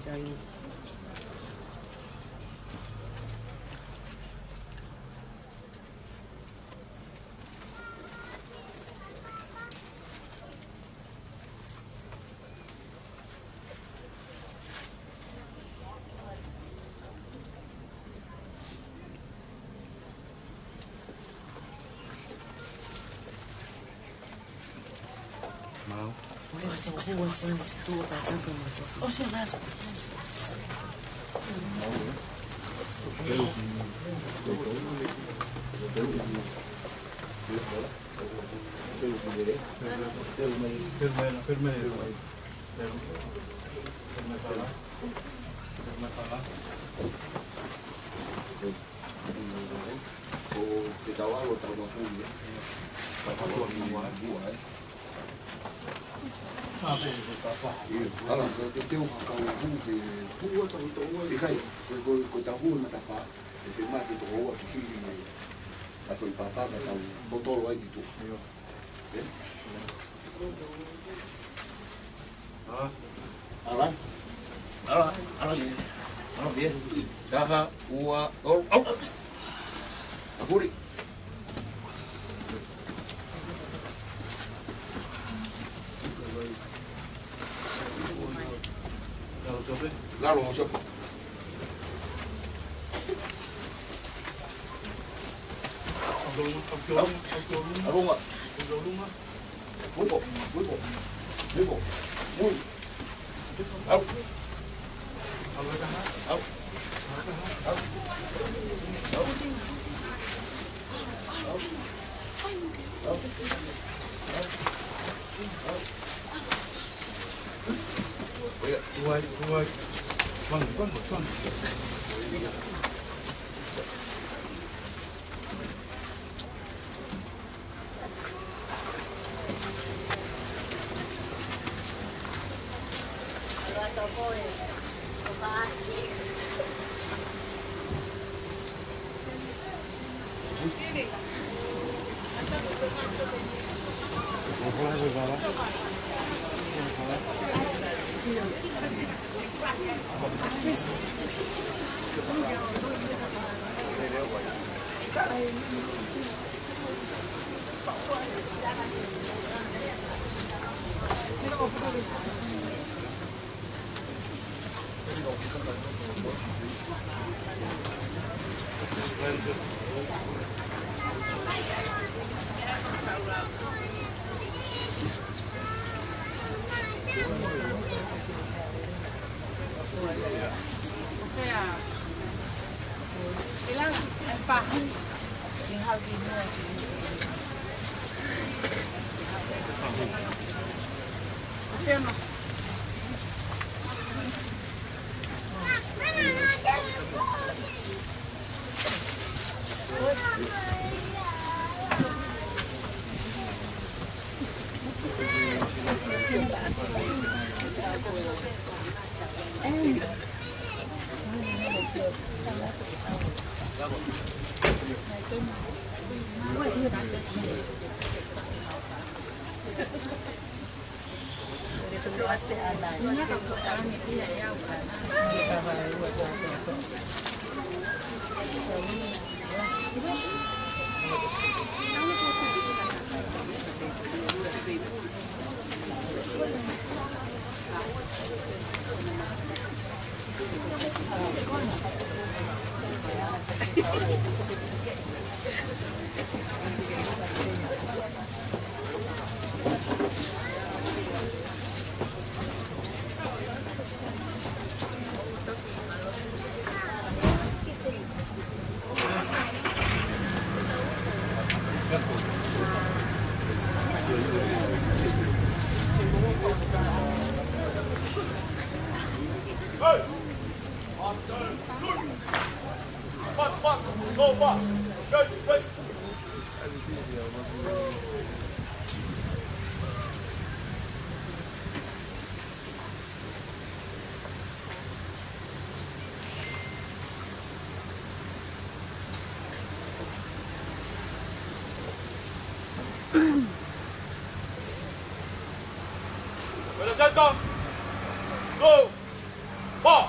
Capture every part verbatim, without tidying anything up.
Ko e tau ʻalu ʻo tau mafuli, ē. Tau mafuli ʻi mua, ē. Ē, ala, ko e te teu ka kau hū te pua tau tau ai. ʻIkai, ko, ko, ko tau hū e matapā, ʻe te mate toko ua ki hili ē. Ka ko e pāpā ka tau totolo ai ki tuʻa. Ē? Ala. Ala. Ala, ala, ala, ia. Taha, ua, tolu, au. Mafuli. Lalo, sopa. ʻAlunga. Uipo, uipo, uipo. Ui. Au. Au. Au. Au. Au. Au. Au. Uai, uai. Vanga, vanga, vanga. Presenta. Go. Ba.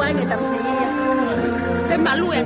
Ai, me tamasiʻi ia. Te malu ē.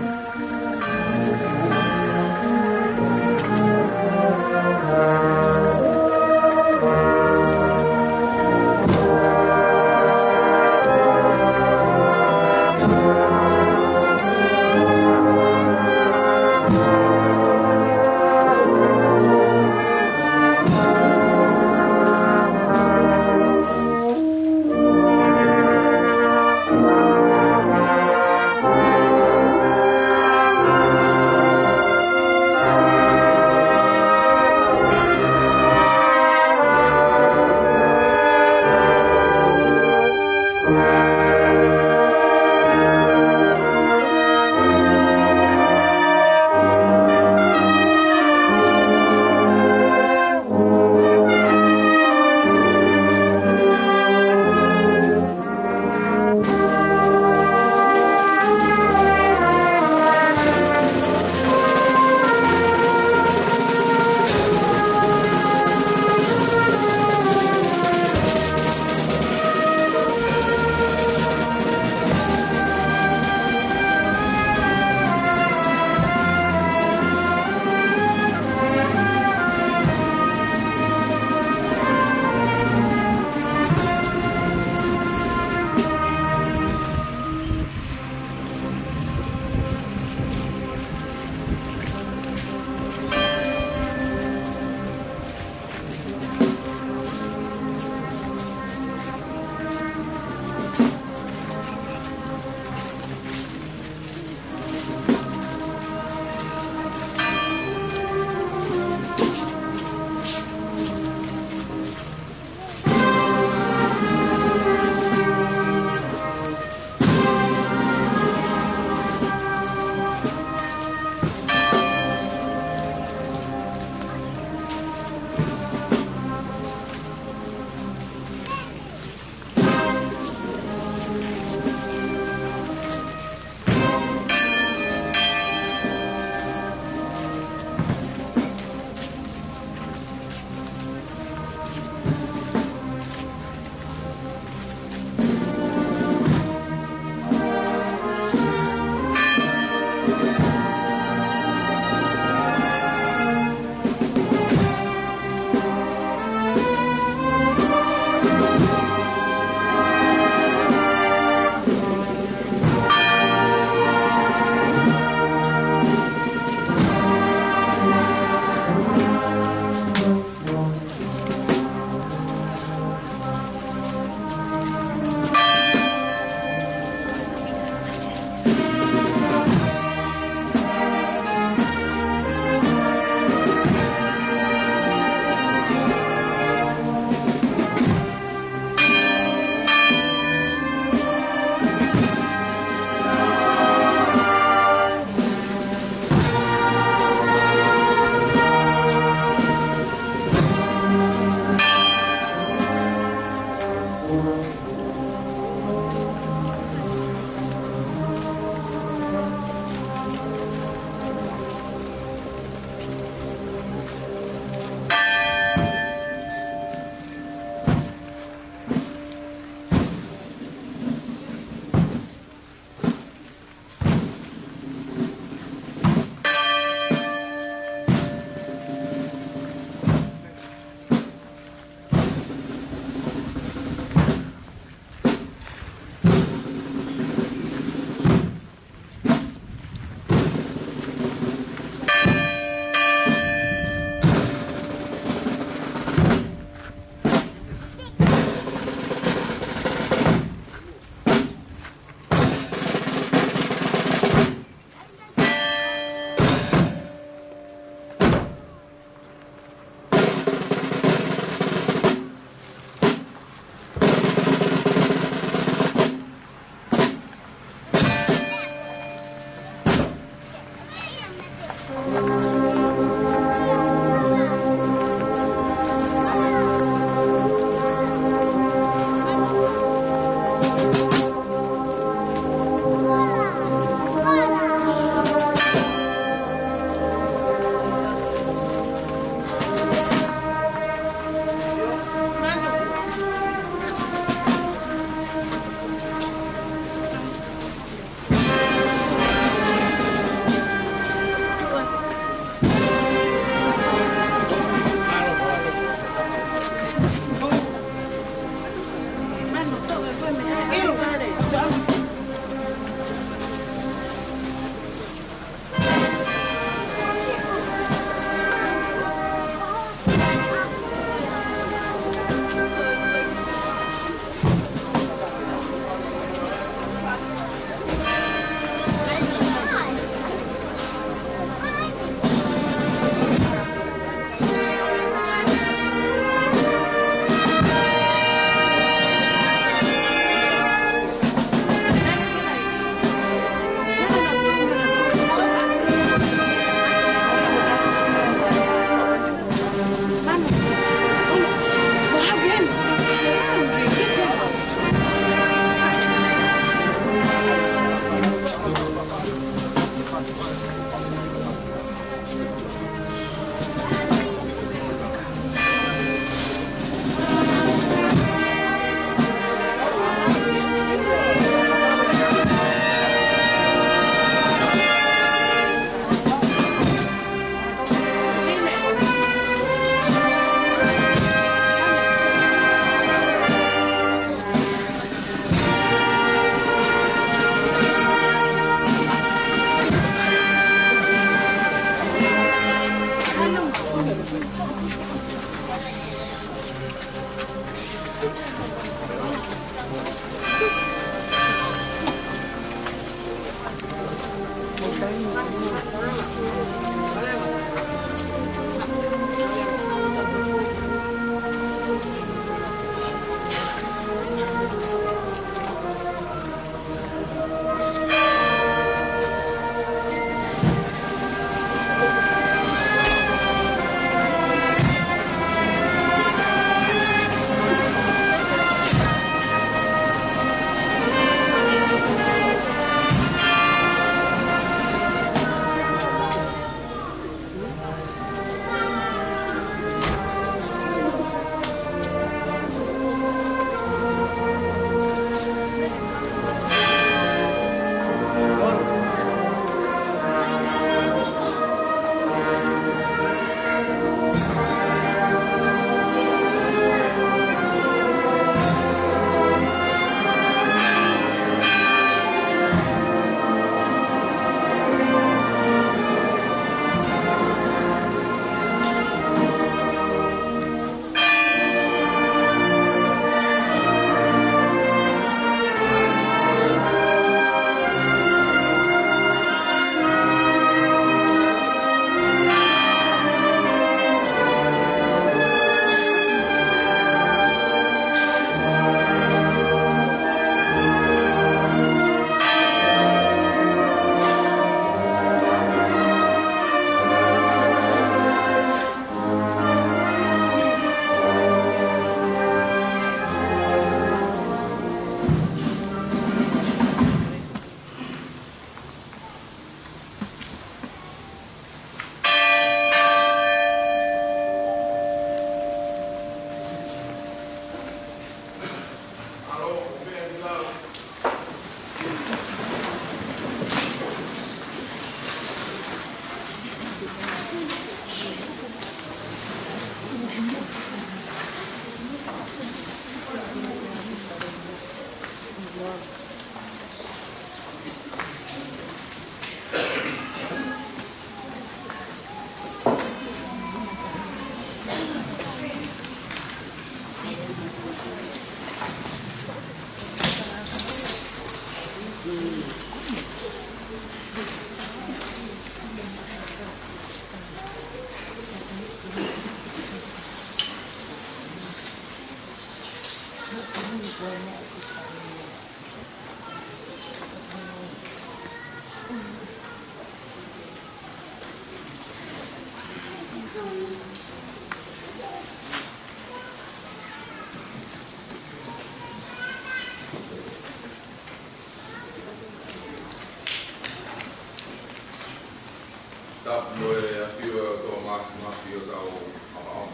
Mo e ʻafio ʻa e ʻOtua Māfimafi ʻi hotau ʻaoʻao.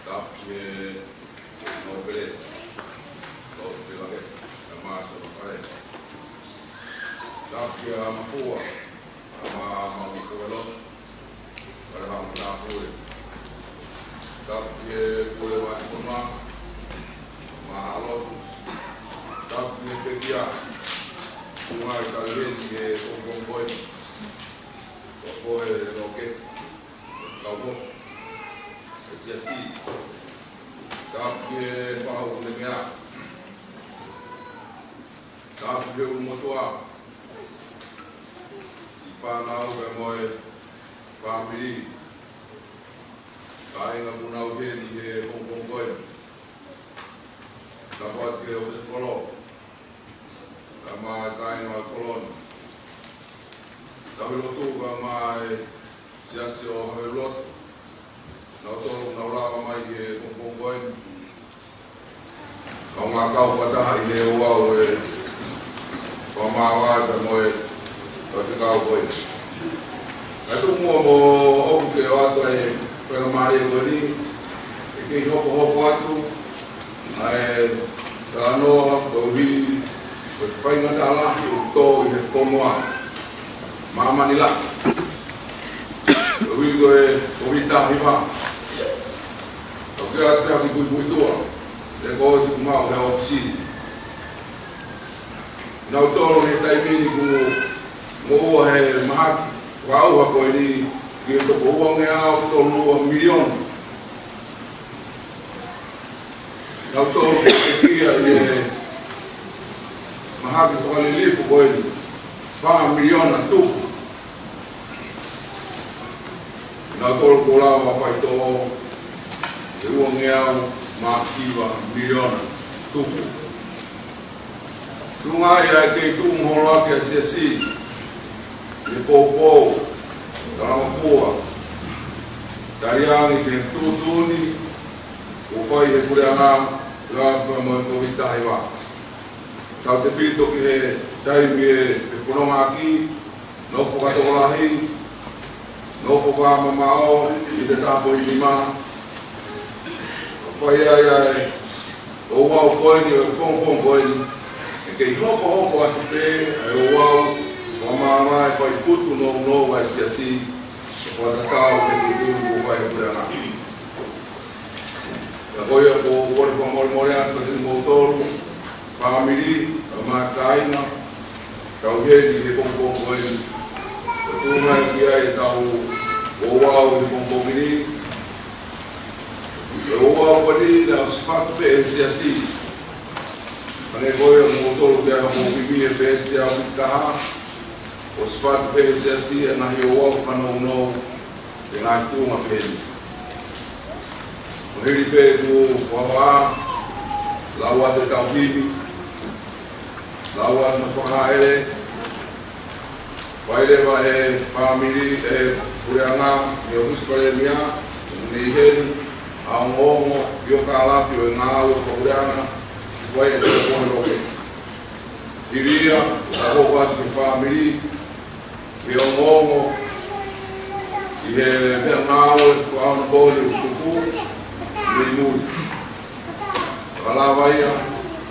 Tapu ki he nōpele, nōpele ke, ʻa Māsio Makae. Tapu ki he Mafua, ʻa Ma, Ma Mafua Lotu, ʻa e Haʻa Matāpule. Tapu ki he Pule Vaifonua, Ma Lotu. Tapu ki he pekia, tuʻunga ʻi Kaliweni ki he pongipongi ko eni. Ko e loke, kau mo, e siasi. Tapu ki he Faʻu Meʻa. Tapu ki he ʻulumotuʻa, siʻi fānau pea mo e fāmili, kāinga kuo nau ʻi heni he pongipongi ko eni. Tapu atu ki he ʻōfisi kolo, pea mo e kāinga kolo ni. Tauhi lotu pea mo e siasi ʻo Haʻaveluloto, nautolu naʻa nau lava mai he pongipongi ko eni. Kau ngā kau fakataha ʻi he ouau ʻo e fakamāvae pea mo e faifekau ko eni. Kae tuku muʻa moʻoku ke ʻoatu ʻa e faingamālie ko eni, ke kei hokohoko atu ʻa e talanoa koeʻuhi ko e faingataʻa lahi ʻoku tō ʻi he fonua māmani lahi. Koeʻuhi ko e Kōviti taha hiva. Ka ʻoku ʻi ai pē ha kiʻi puipuituʻa, ʻe ko e tuku maʻu he ʻōfisi. Nautolu he taimi ni kuo moʻua he mahaki fakaʻauha ko eni ki he toko uangeau tolu ua miliona. Nautolu kuo pekia ʻi he mahaki fakalilifu ko eni, fā miliona tupu. Nautolu kuo lava faitoʻo he uangeau mā hiva miliona tupu. Tuʻunga ia ʻa e kei tuʻu mahalo ʻaki ʻa e siasi ʻi he poupou, talangofua, taliangi ki he tuʻutuʻuni kuo fai ʻe he puleʻanga, ʻi he ʻapi mo e Kōviti taha hiva. Tautefito ki he taimi ʻe, ʻe fononga ʻaki, nofo fakatokolahi, nofo fakamamaʻo, ʻi he taha poini nima. Fai ai ʻa e ouau ko eni, ʻo e pongipongi ko eni. ʻE kei hokohoko atu pē ʻa e ouau fakamāvae, fai putu nounou ʻa e siasi, ʻo fakatatau ki he tuʻutuʻuni kuo fai ʻe he puleʻanga. Ka ko ia ʻoku ou kole fakamolemole atu kiate kimoutolu, fāmili, pea mo e kāinga, kau heni he pongipongi ko eni. Ko e tuʻunga ia ki ai ʻetau ouau he pongipongi ni. Ko e ouau ko eni naʻe ʻosi fatu pē ʻe he siasi. Hangē ko ia ʻoku mou tui ki ai, ʻoku mou vivili he pēsi teau fika taha. ʻOsi fatu pē ʻe he siasi ʻa e ngaahi ouau fakanounou, ʻi he ngaahi tuʻunga pehē ni. Ko e hili pē ʻeku hohaʻa, lau atu ʻetau himi, lau atu ʻa e fakahaʻele, fai leva ʻe he fāmili, ʻe he puleʻanga, ʻe he ʻōfisi palēmia, ʻoku ne ʻi heni, ʻa e ongoongo, ʻi he ʻofa lahi ʻo e ngāue fakapuleʻanga, fai ʻe he toko loke. Hili ia, ʻoku ou ʻoatu ki he fāmili, ʻi he ongoongo, ʻi he meʻangāue, ko e ʻaho ni ʻoku tuku, mei mui. Ka lava ia,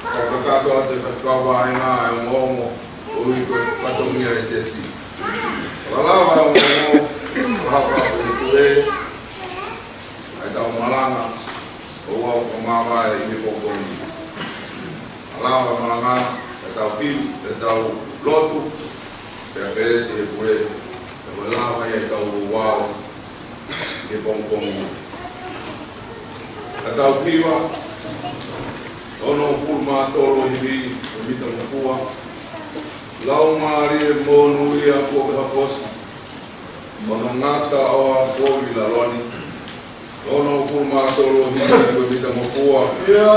ʻo kakato atu ʻe he kau vāhenga ʻa e ongoongo, ʻo ui ko e fatongia ʻa e siasi. Ka lava ʻa e ongoongo, ka hapa ʻe he pule, ʻa ʻetau malanga, ʻo ouau fakamāvae ʻi he pongipongi. Ka lava malanga, ʻetau himi, ʻetau lotu, pea kelesi ʻe he pule, pea lava ia ʻetau ouau ʻi he pongipongi. Ka tau hiva, onongofulu mā tolu ʻo e himi, ʻo Mita Mafua. Laumālie monūʻia kuo ke hokosi, hono ngata ʻo ha kovi ʻi lalo ni. Onongofulu mā tolu ʻo e himi, ʻo Mita Mafua. Ia.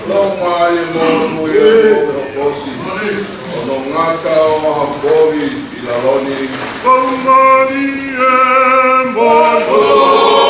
Laumālie monūʻia kuo ke hokosi, hono ngata ʻo ha kovi ʻi lalo ni. Laumālie monūʻia.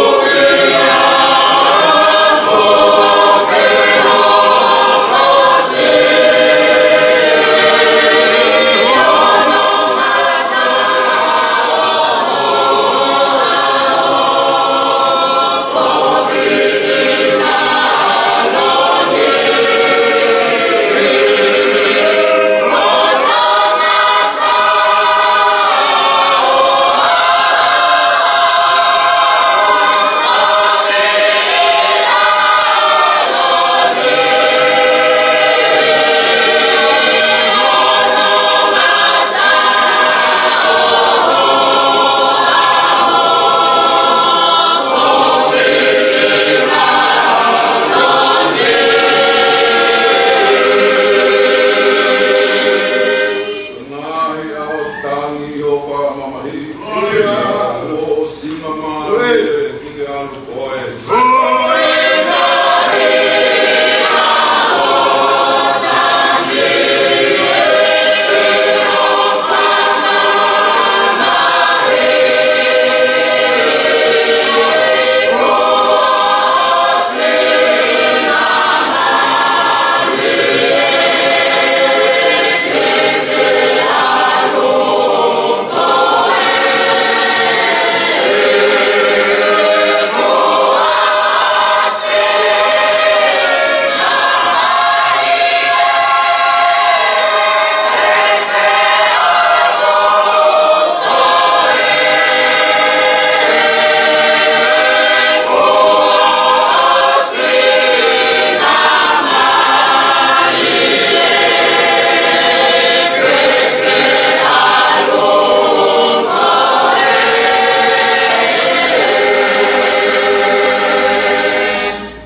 Ko e ʻosi māmani, ke ke ʻalu koe.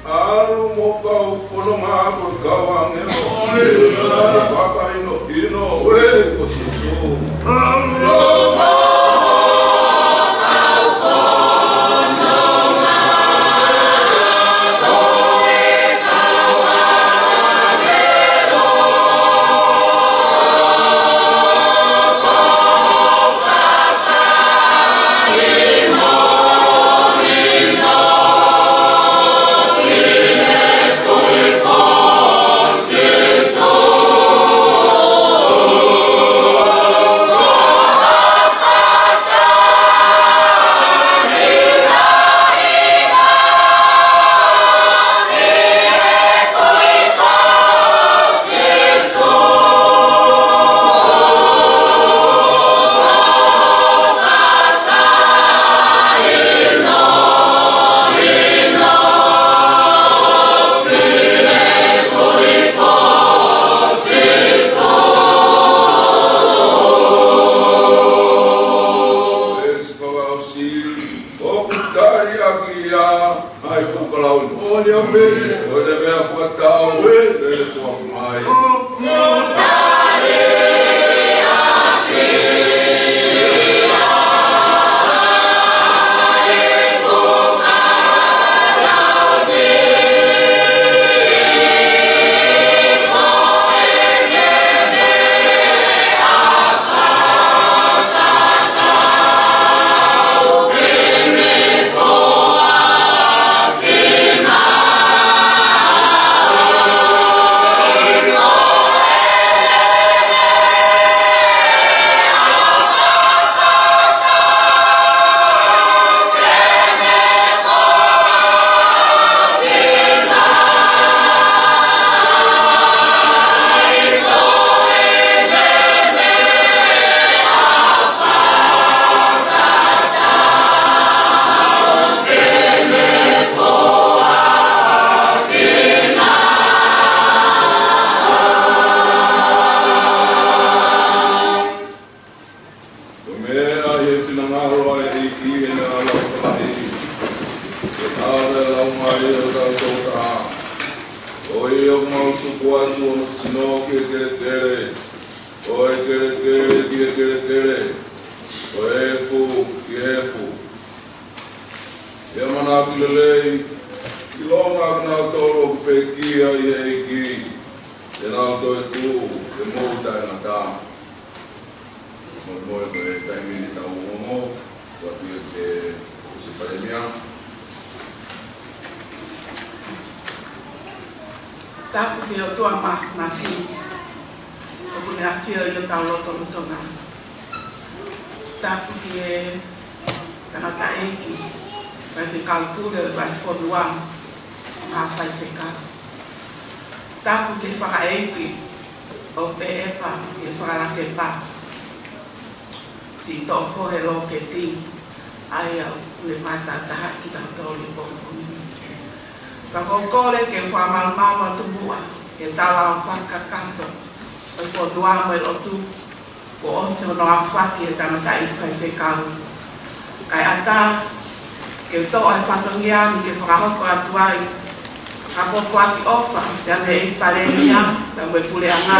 ʻAlu mo kau fononga ko e kau ʻāngelo. Fakahinohino ʻe ko Sīsū. ʻOku tali ʻaki ia ʻa e fuʻu kalauni. ʻOku ne meʻa fakatau, ʻe, ʻe tuʻa mai. Ko e meʻa ʻi he finangalo ʻa e ʻEiki ʻene ʻaloʻofa lahi, ke ʻave ʻa e Laumālie ʻo e Tauhi Taha. Ko ia ʻoku mau tuku atu hono sino ki he kelekele, ko e kelekele ki he kelekele, ko e efu ki he efu. ʻI he ʻamanaki lelei, ʻilonga ʻa kinautolu ʻoku pekia ʻi he ʻEiki, te nau toetuʻu ke moʻui taʻengata. Molemole ko e taimi ni tau ongoongo, ʻoatu ia ki he Palēmia. Tapu ki he ʻOtua Māfimafi, ʻoku ne ʻafio ʻi hotau lotolotonga. Tapu ki he tangataʻeiki, Faifekau Pule ʻo e Vahefonua mo e Faifekau. Tapu ki he fakaʻeiki ʻo Peʻepa, ki he Fakalakepa, siʻi toʻofohe Lōketi, ʻa ia ʻoku ne fakatahatahaʻi kitautolu ʻi he pongipongi ni. Ka ʻoku ou kole ke fakamalumalu atu muʻa, ke tala ʻo fakakakato, ʻo e fonua mo e lotu, kuo ʻosi hono aofaki ʻe he tangataʻeiki faifekau. Kae ʻatā ke u toʻo ʻa e fatongia ni ke fakahoko atu ai ʻa e fakafoki ʻofa, pea mei he Palēmia, pea mo e Puleʻanga,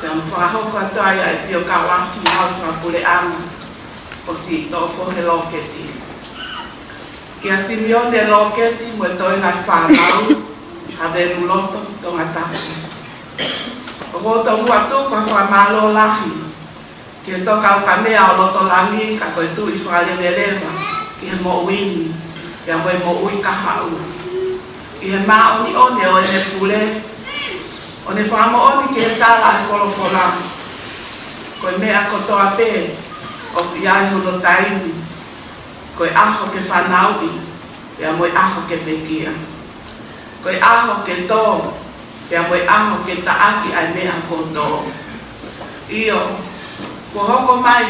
pea mo fakahoko atu ai ʻa e pio kau afi ʻa e Hausi Fakapuleʻanga. ʻo Siʻitoʻo Fohe Lōketi. Kia Simione Lōketi mo e toenga fānau, Havelu Loto, Tongatapu. ʻOku ou tomuʻa tuku ha fakamālō lahi ki he tokāteline ʻo Loto Langi, ka ko e Tuʻi Fakaleleleva ki he moʻui ni, pea mo e moʻui kahaʻu. ʻI he māʻoniʻoni ʻo ʻene pule, ʻo ne fakamoʻoni ki he tala ʻa e folofola: Ko e meʻa kotoa pē ʻoku ʻi ai hono taimi, ko e ʻaho ke fanauʻi, pea mo e ʻaho ke pekia, ko e ʻaho ke tō, pea mo e ʻaho ke taʻaki ʻa e meʻa kotoa. ʻIo, kuo hoko mai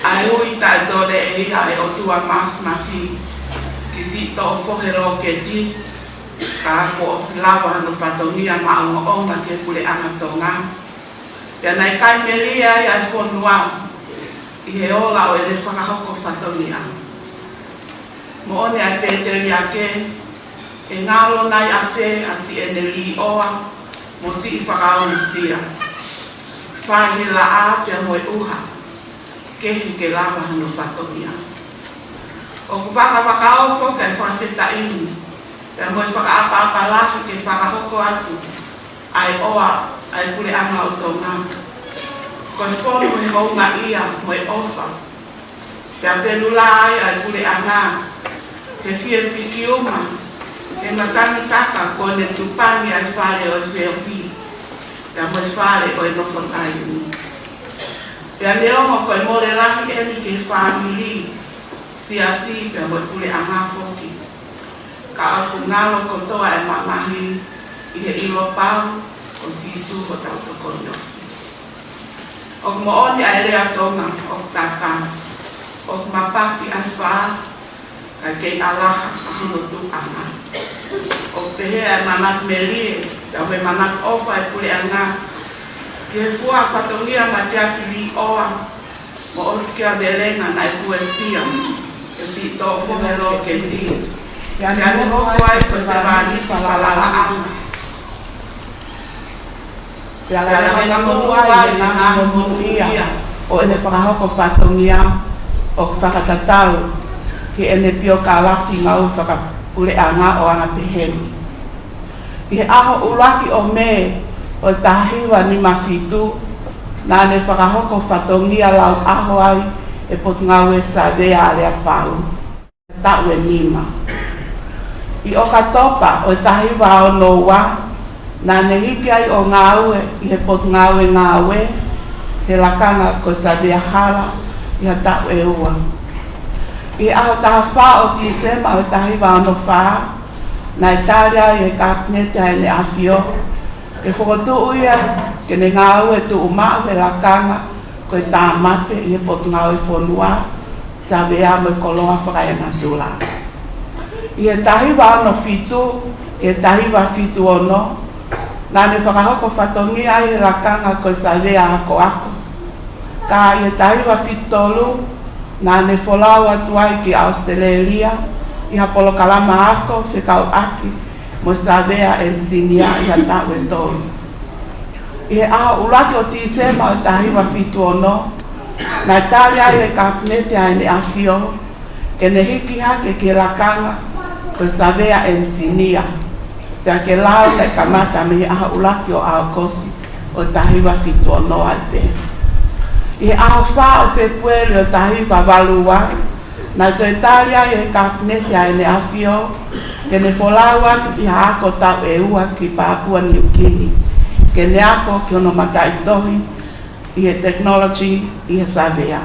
ʻa e ui taʻetoleʻeia ʻa e ʻOtua Māfimafi ki Siʻitoʻo Fohe Lōketi, ka kuo ʻosi lava hono fatongia maʻongoʻonga ki he Puleʻanga Tonga. Pea naʻe kai melie ai ʻa e fonua ʻi he ola ʻo ʻene fakahoko fatongia. Moʻoni ʻa e pēteliake, ʻe ngalo nai ʻafē ʻa siʻene līʻoa mo siʻi fakaongosia, fai he laʻā pea mo e ʻuha, kehe ke lava hono fatongia. ʻOku vakavakaofo kae fakafetaʻi ni, pea mo e fakaʻapaʻapa lahi ke fakahoko atu ʻa e ʻoa ʻa e Puleʻanga ʻo Tonga. Ko e fonu he houngaʻia mo e ʻofa, pea pelula ai ʻa e Puleʻanga ke fie piki uma he matangi taka kuo ne tupangi ʻa e fale ʻo e feohi, pea mo e fale ʻo e nofo taimi. Pea neongo ko e mole lahi eni ki he fāmili, siasi, pea mo e Puleʻanga foki, ka ʻoku ngalo kotoa e mamahi ʻi he ʻilo pau ko Sīsū hotau Tokoni Ofi. ʻOku moʻoni ʻa e lea Tonga, ʻoku taka, ʻoku mapaki ʻa e fā, kae kei ʻalaha ʻa hono tuʻanga. ʻOku pehē ʻa e manatu melie, pea mo e manatu ʻofa ʻa e Puleʻanga ki he fua fatongia mateaki līʻoa mo ʻosikiavelenga naʻe fuesia ʻe Siʻitoʻo Fohe Lōketi, pea ne hoko ai ko e sevāniti falalaʻanga. Pea lava ke monūʻia ʻi he ngaahi monūʻia ʻo ʻene fakahoko fatongia, ʻoku fakatatau ki heʻene piokalafi ngāue fakapuleʻanga ʻo anga pehē ni. ʻI he ʻaho ʻuluaki ʻo Mē ʻo e taha hiva nima fitu, naʻa ne fakahoko fatongia lau ʻaho ai e Potungāue Savea ʻa Aleapau, taʻu ʻe nima. ʻI ʻOkatopa ʻo e taha hiva ono ua, naʻa ne hiki ai ʻo ngāue ʻi he Potungāue Ngāue he lakanga ko e Savea Hala ʻi ha taʻu ʻe ua. ʻI he ʻaho taha fā ʻo Tīsema ʻo e taha hiva ono fā, naʻe tali ai ʻe he Kapineti ʻa ʻEne ʻAfio ke fokotuʻu ia ke ne ngāue tuʻumaʻu he lakanga ko e Tāmape ʻi he Potungāue Fonua, Savea mo e Koloa Fakaenatula. ʻI he taha hiva ono fitu ki he taha hiva fitu ono, naʻa ne fakahoko fatongia ai he lakanga ko e Savea Akoako. Ka ʻi he taha hiva fitu tolu, naʻa ne folau atu ai ki ʻAositelēlia ʻi ha polokalama ako fekauʻaki mo e Savea ʻEnisinia ʻi ha taʻu ʻe tolu. ʻI he ʻaho ʻuluaki ʻo Tīsema ʻo e taha hiva fitu ono, naʻe tali ai ʻe he Kapineti ʻa ʻEne ʻAfio ke ne hiki hake ki he lakanga ko e Savea ʻEnisinia, pea ke lau naʻe kamata mei he ʻaho ʻuluaki ʻo ʻAokosi ʻo e taha hiva fitu ono ai pē. ʻI he ʻaho fā ʻo Fēpueli ʻo e taha hiva valu ua, naʻe toe tali ai ʻe he Kapineti ʻa ʻEne ʻAfio ke ne folau atu ʻi ha ako taʻu ʻe ua ki Papua Niu Kini, ke ne ako ki hono mataʻitohi ʻi he technology ʻi he Savea.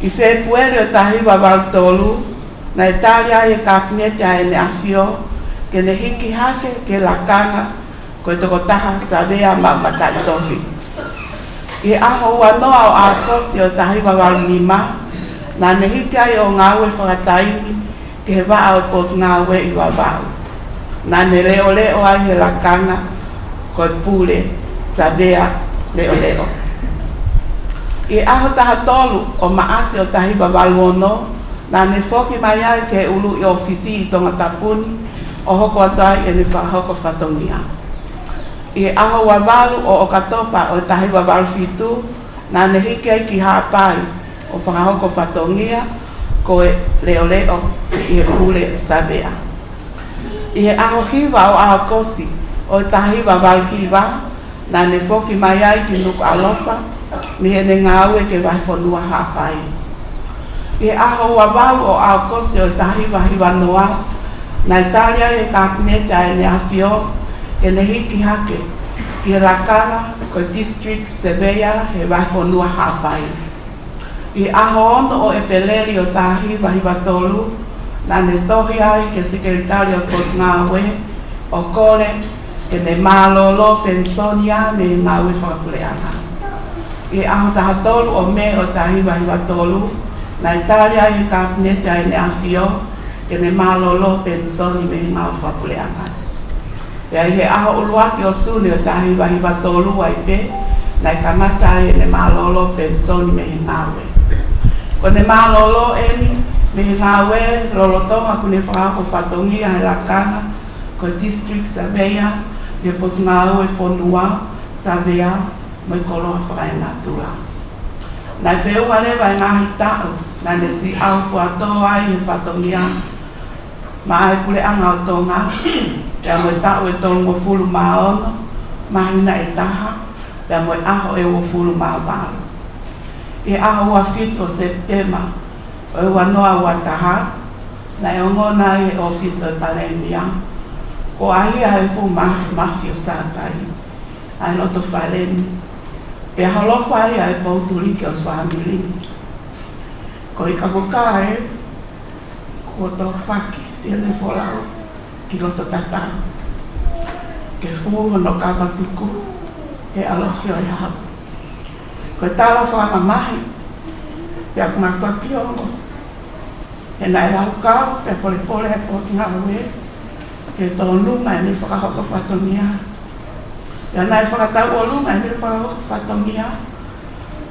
ʻI Fēpueli ʻo e taha hiva valu tolu, naʻe tali ai ʻe he Kapineti ʻa ʻEne ʻAfio ke ne hiki hake ki he lakanga ko e tokotaha Savea maʻu mataʻitohi. ʻI he ʻaho ua noa ʻo ʻAokosi ʻo e taha hiva valu nima, naʻa ne hiki ai ʻo ngāue fakataimi ki he vaʻa ʻo e Potungāue ʻi Vavaʻu. Naʻa ne leʻoleʻo ai he lakanga ko e Pule Savea Leʻoleʻo. ʻI he ʻaho taha tolu ʻo Maʻasi ʻo e taha hiva valu ono, naʻa ne foki mai ai ki he ʻuluʻi ʻōfisi ʻi Tongatapu ni ʻo hoko atu ai ʻene fakahoko fatongia. ʻI he ʻaho ua valu ʻo ʻOkatopa ʻo e taha hiva valu fitu, naʻa ne hiki ai ki Haʻapai ʻo fakahoko fatongia ko e leʻoleʻo ʻi he pule ʻo Savea. ʻI he ʻaho hiva ʻo ʻAokosi ʻo e taha hiva valu hiva, naʻa ne foki mai ai ki Nukuʻalofa mei heʻene ngāue ki he Vahefonua Haʻapai. ʻI he ʻaho ua valu ʻo ʻAokosi ʻo e taha hiva hiva noa, naʻe tali ai ʻe he Kapineti ʻa ʻEne ʻAfio ke ne hiki hake ki he lakanga ko e District Surveyor he Vahefonua Haʻapai. ʻI he ʻaho ono ʻo ʻEpeleli ʻo e taha hiva hiva tolu, naʻa ne tohi ai ki he Sekelitali ʻo e Potungāue ʻo kole ke ne mālōlō penisoni ia mei he ngāue fakapuleʻanga. ʻI he ʻaho taha tolu ʻo Mē ʻo e taha hiva hiva tolu, naʻe tali ai ʻe he Kapineti ʻa ʻEne ʻAfio ke ne mālōlō penisoni mei he ngāue fakapuleʻanga. Pea ʻi he ʻaho ʻuluaki ʻo Sune ʻo e taha hiva hiva tolu ai pē, naʻe kamata ai ʻene mālōlō penisoni mei he ngāue. Ko ʻene mālōlō ʻeni mei he ngāue lolotonga ʻoku ne fakahoko fatongia he lakanga ko e District Surveyor ʻi he Potungāue Fonua, Savea mo e Koloa Fakaenatula. Naʻe feʻunga leva e ngaahi taʻu naʻa ne siʻi ʻaufuatō ai he fatongia, maʻa e Puleʻanga ʻo Tonga, pea mo e taʻu ʻe tolungofulu mā ono, māhina ʻe taha, pea mo e ʻaho ʻe uofulu mā valu. ʻI he ʻaho ua fitu ʻo Sepitema ʻo e ua noa ua taha, naʻe ongona ai ʻe he ʻŌfisi ʻo e Palēmia, ko e ʻahiʻahi ʻo e fuʻu māfimafi ʻo Sātai, ʻa e loto fale ni, pea holofa ai ʻa e poutuliki ʻo e fāmili ni. Ko e kavokā ē, kuo tōfaki Sione Folau ki loto tatau, ke fū hono kava tuku he ʻalofi ʻo e hau. Ko e tala fakamamahi, pea ʻoku mātuʻaki ongo, he naʻe laukau pea polepole e Potungāue ke tōnunga ʻene fakahoko fatongia. Pea naʻe fakatauʻolunga ʻene fakahoko fatongia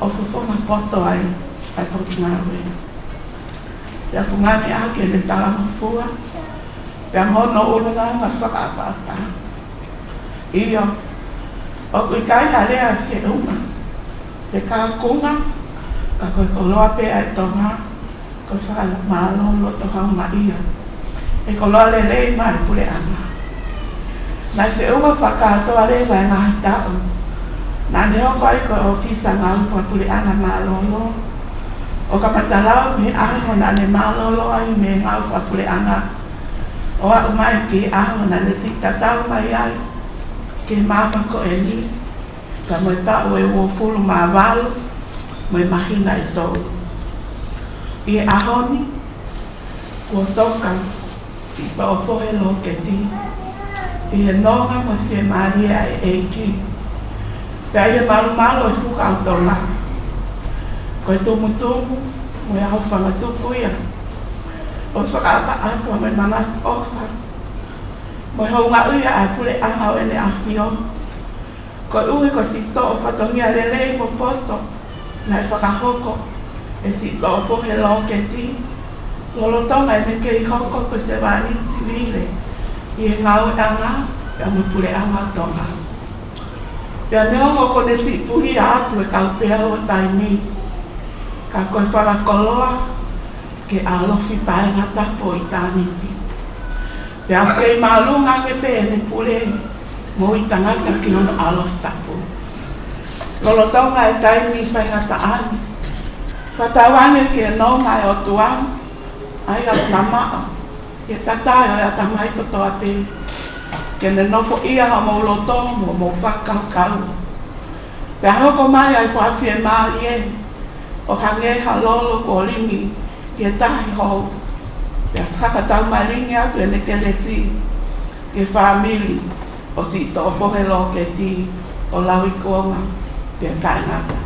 ʻo fofonga poto ai ʻa e Potungāue. Pea fungani ʻaki ʻene talangofua, pea mo hono ʻulungaanga fakaʻapaʻapa. ʻIo, ʻoku ʻikai ha lea ʻe feʻunga pe kaunga, ka ko e koloa pē ʻa e Tonga, ko e fakamālō loto houngaʻia ʻe he koloa lelei maʻa e Puleʻanga. Naʻe feʻunga fakakātoa leva e ngaahi taʻu naʻa ne hoko ai ko e ʻōfisa ngāue fakapuleʻanga mālōlō, ʻo kamata lau mei he ʻaho naʻa ne mālōlō ai mei he ngāue fakapuleʻanga, ʻo aʻu mai ki he ʻaho naʻa ne siʻi tatau mai ai ki he maama ko eni, ka mo e taʻu ʻe uofulu mā valu mo e māhina ʻe tolu. ʻI he ʻaho ni, kuo toka siʻi toʻo fohe lōketi ʻi he nonga mo e fiemālie ʻa e ʻEiki, pea ʻi he malumalu ʻo e fukaʻau Tonga. Ko e tumutumu mo e ʻaho fangatuku ia ʻo e fakaʻapaʻapa mo e manatu ʻofa mo e houngaʻia ʻa e Puleʻanga ʻo ʻEne ʻAfio, koeʻuhi ko e siʻi toʻo fatongia lelei mo poto naʻe fakahoko ʻe siʻi toʻo fohe lōketi lolotonga ʻene kei hoko ko e sevāniti sivile ʻi he ngāueʻanga pea mo e Puleʻanga ʻo Tonga. Pea neongo kuo ne siʻi pulia atu e kaupeau ʻo taimi, ka ko e fakakoloa ki he ʻalofi paenga tapu ʻo ʻitāniti. Pea ʻoku kei māʻolunga ange pē ʻene pule moʻui tangata ki hono ʻalofi tapu. Lolotonga e taimi faingataʻa ni, fakatauange ki he nonga ʻo e ʻOtua, ʻa ia ʻoku mamaʻo ʻi he tatae ʻo e ʻatamai kotoa pē, ke ne nofoʻia homou loto mo homou fakakaukau. Pea hoko mai ʻa e fakafiemālie ʻo hangē ha lolo kuo lingi ki he tahi hou. Pea fakataumalingi atu ʻene kelesi ki he fāmili ʻo siʻi toʻo fohe lōketi ʻo lauikuonga pea taʻengata.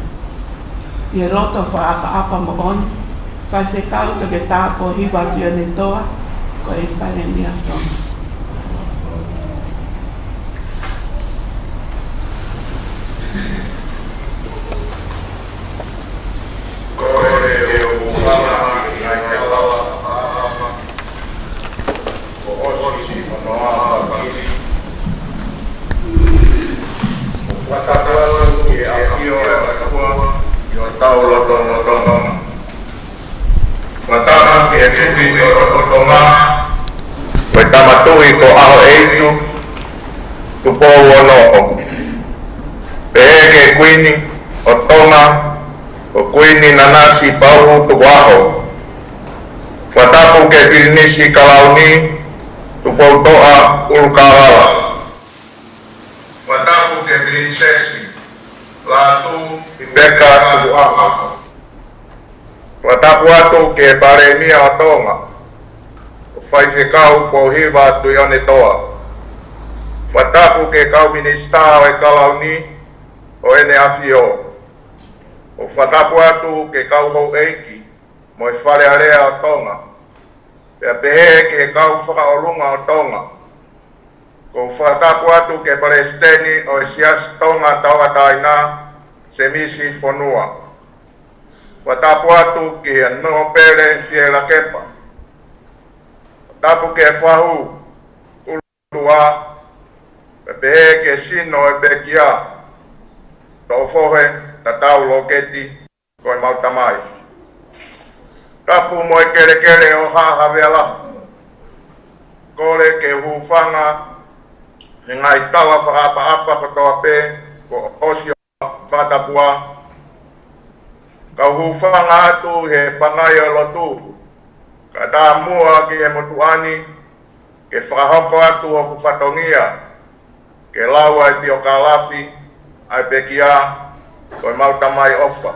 ʻI he loto fakaʻapaʻapa moʻoni, Faifekau Toketā Pōhiva Tuiaʻanetoa, ko e Palēmia Tonga. Ko e ʻuhinga ʻi he ngaahi tala ʻapaʻapa kuo ʻosi hono ʻapaʻapa, ʻoku fakatauange ki he ʻafio ʻa e ʻOtua ʻi hotau lotolotonga. Fakatapu ki he Tuʻi ʻo, ʻo Tonga, ko e Tama Tuʻi ko ʻAhoʻeitu Tupou Ono. Pehē ki he Kuini ʻo Tonga, ko Kuini Nanasipauʻu Tukuʻaho. Fakatapu ki he Pilinisi Kalauni Tupoutoʻa ʻUlukalala. Fakatapu ki he Pilinisesi Lātū Lipeka Tukuʻaho. Fakatapu atu ki he Palēmia ʻo Tonga, ko Faifekau Pouhiva Tuʻiʻonetoa. Fakatapu ki he kau Minisitā ʻo e Kalauni ʻo ʻEne ʻAfio. ʻO fakatapu atu ki he kau houʻeiki mo e Fale Alea ʻo Tonga, pea pehē ki he kau fakaʻolunga ʻo Tonga. ʻOku ou fakatapu atu ki he Palesiteni ʻo e Siasi Tonga Tauʻatāina, Semisi Fonua. Fakatapu atu ki he Nōpele Fielakepa. Fakatapu ki he Fahu ʻUluʻa, pea pehē ki he Sino ʻo e Pekia, Toʻofohe Tatau Loketi, ko ʻemau Tamai. Tapu mo e kelekele ʻo Haʻa Havea Lahi. Kole ke hūfanga he ngaahi tala fakaʻapaʻapa kotoa pē kuo ʻosi ʻo fakatapua. Kau hūfanga atu he pangai ʻo e lotu, kae ʻatā muʻa ki he motuʻa ni, ke fakahoko atu hoku fatongia ke lau ʻa e piokālafi ʻa e pekia, Ko ʻemau Tamai ʻofa.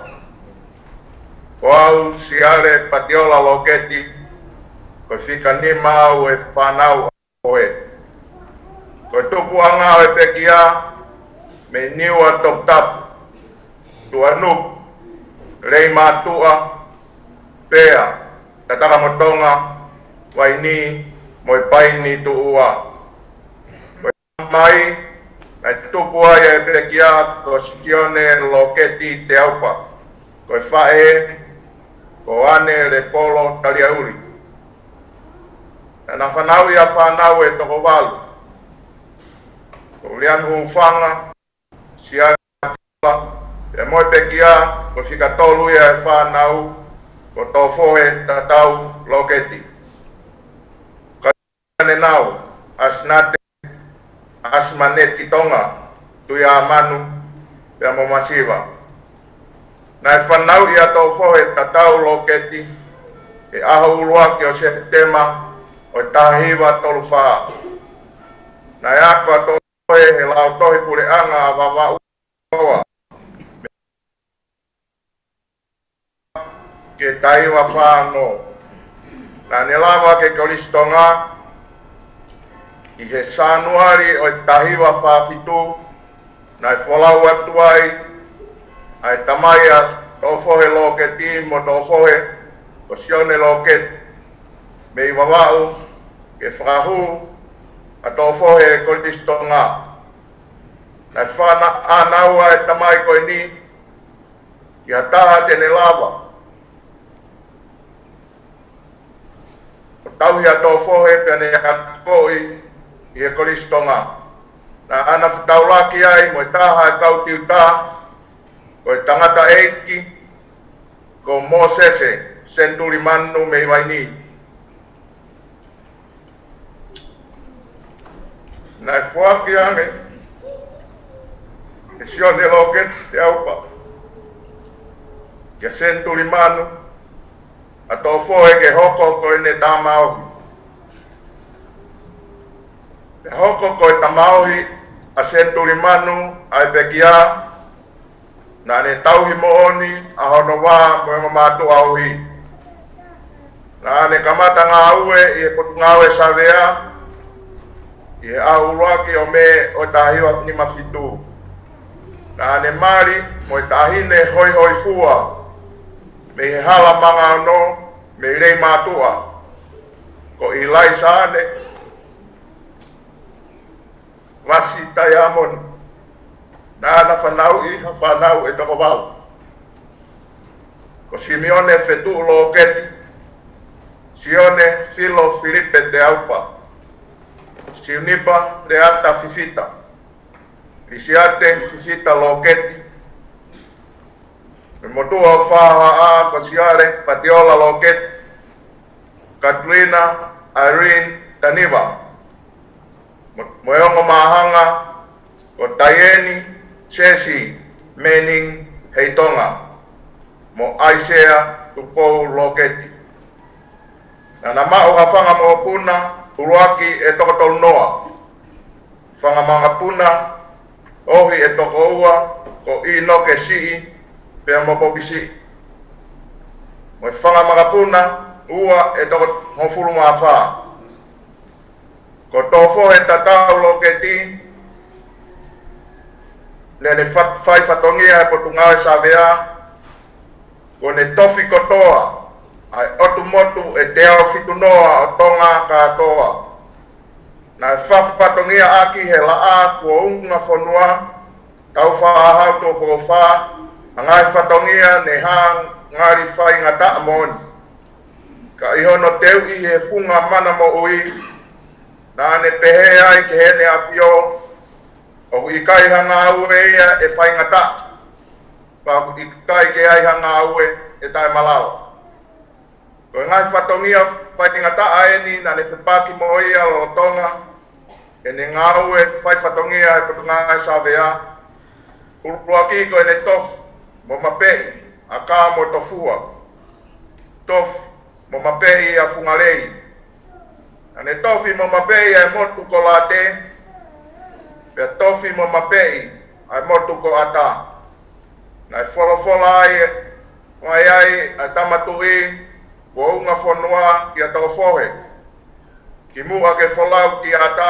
Ko au Siale Patiola Loketi, ko e fika nima au ʻo e fānau ʻa Toʻofohe. Ko e tupuʻanga ʻo e pekia mei Niua Toputapu, Tuʻanuku, Leimātuʻa, Pea, Tatakamotonga, Vainī, mo e Paini Tuʻua. Ko e tamai naʻe tupu ai ʻa e pekia ko Sione Loketi Teaupa. Ko e faʻē ko ʻAne Lepolo Taliauli. Naʻá na fanauʻi ʻa e fānau ʻe toko valu. Ko Uliani Hufanga, Siale Matula, pea mo e pekia, ko e fika tolu ia ʻa e fānau, ko Toʻofohe Tatau Loketi. Ka ne nau, ʻAsinate, ʻAsimaneti Tonga, Tuiʻāmanu, pea mo Masiva. Naʻe fanauʻi ʻa Toʻofohe Tatau Loketi he ʻaho ʻuluaki ʻo Sepitema ʻo e taha hiva tolu fā. Naʻe ako ʻa Toʻofohe he Lautohi Puleʻanga ʻa Vavaʻu, Toa, ki he taha hiva fā ono. Naʻá ne lava ki he Kolisi Tonga ʻi he Sānuali ʻo e taha hiva fā fitu, naʻe folau atu ai ʻa e tamai ʻa Toʻofohe Loketi mo Toʻofohe, ko Sione Loketi, mei Vavaʻu ke fakahū ʻa Toʻofohe he Kolisi Tonga. Naʻe fānau ʻa e tamai ko eni ki ha taha te ne lava ʻo tauhi ʻa Toʻofohe pea ne akoʻi ʻi he Kolisi Tonga. Naʻá na fetaulaki ai mo e taha ʻa e kau tiuta ko e tangataʻeiki ko Mōsese Senitulimanu mei Vainī. Naʻe foaki ange ʻe Sione Loketi Teaupa kia Senitulimanu ʻa Toʻofohe ke hoko ko ʻene tamaohi. Pea hoko ko e tamaohi ʻa Senitulimanu ʻa e pekia, naʻá ne tauhi moʻoni ʻa hono vā mo e ongo mātuʻa ohi. Naʻá ne kamata ngāue ʻi he Potungāue Savea ʻi he ʻaho ʻuluaki ʻo Mē ʻo e taha hiva nima fitu. Naʻá ne mali mo e taʻahine hoihoifua mei he hala Mangaono mei Leimātuʻa, ko ʻIlaisa ʻAne Vasi Taiamoni. Naʻá na fanauʻi ha fānau ʻe toko valu. Ko Simione Fetuʻu Loketi, Sione Filo Filipe Teaupa, Siunipa Leata Fifita, Lisiate Fifita Loketi, mo e motuʻa ʻo Faʻahohaʻa ko Siale Patiola Loketi, Katrina Irene Taniva, mo, mo e ongo māhanga ko Taieni Sesi Mening Heitonga, mo ʻAisea Tupou Loketi. Naʻa na maʻu ha fanga mokopuna ʻuluaki ʻe toko tolu noa. Fanga makapuna ohi ʻe toko ua, ko ʻInoke Siʻi pea mo Popi Siʻi. Mo e fanga makapuna ua ʻe toko hongofulu mā fā. Ko Tofohe Tatau Loketi, naʻa ne fa-, fai fatongia he Potungāue Savea, kuo ne tofi kotoa ʻa e ʻotu motu ʻe teau fitu noa ʻo Tonga kātoa. Naʻe fakafatongiaʻaki he Laʻā Kuo Unga Fonua, Taufaʻāhau Tupou Fā, ʻa e ngaahi fatongia ne hā ngali faingataʻa moʻoni. Ka ʻi hono teuʻi he funga mana moʻui, naʻa ne pehē ai ki heʻene ʻAfio, ʻoku ʻikai ha ngāue ia ʻe faingataʻa, pea ʻoku ʻikai ke ʻi ai ha ngāue ʻe taʻemalava. Ko e ngaahi fatongia faingataʻa eni naʻa ne fepaki mo ia lolotonga ʻene ngāue fai fatongia he Potungāue Savea. ʻUluaki ko ʻene tofi mo mapeʻi ʻa Kaamotofua. Tofi mo mapeʻi ʻa Fungalei. Naʻa ne tofi mo mapeʻi ʻa e motu ko Late, pea tofi mo mapeʻi ʻa e motu ko ʻAtā. Naʻe folofola ai, mai ai ʻa e Tama Tuʻi Kuo Unga Fonua kia Tofohe, kimuʻa ke folau ki ʻAtā,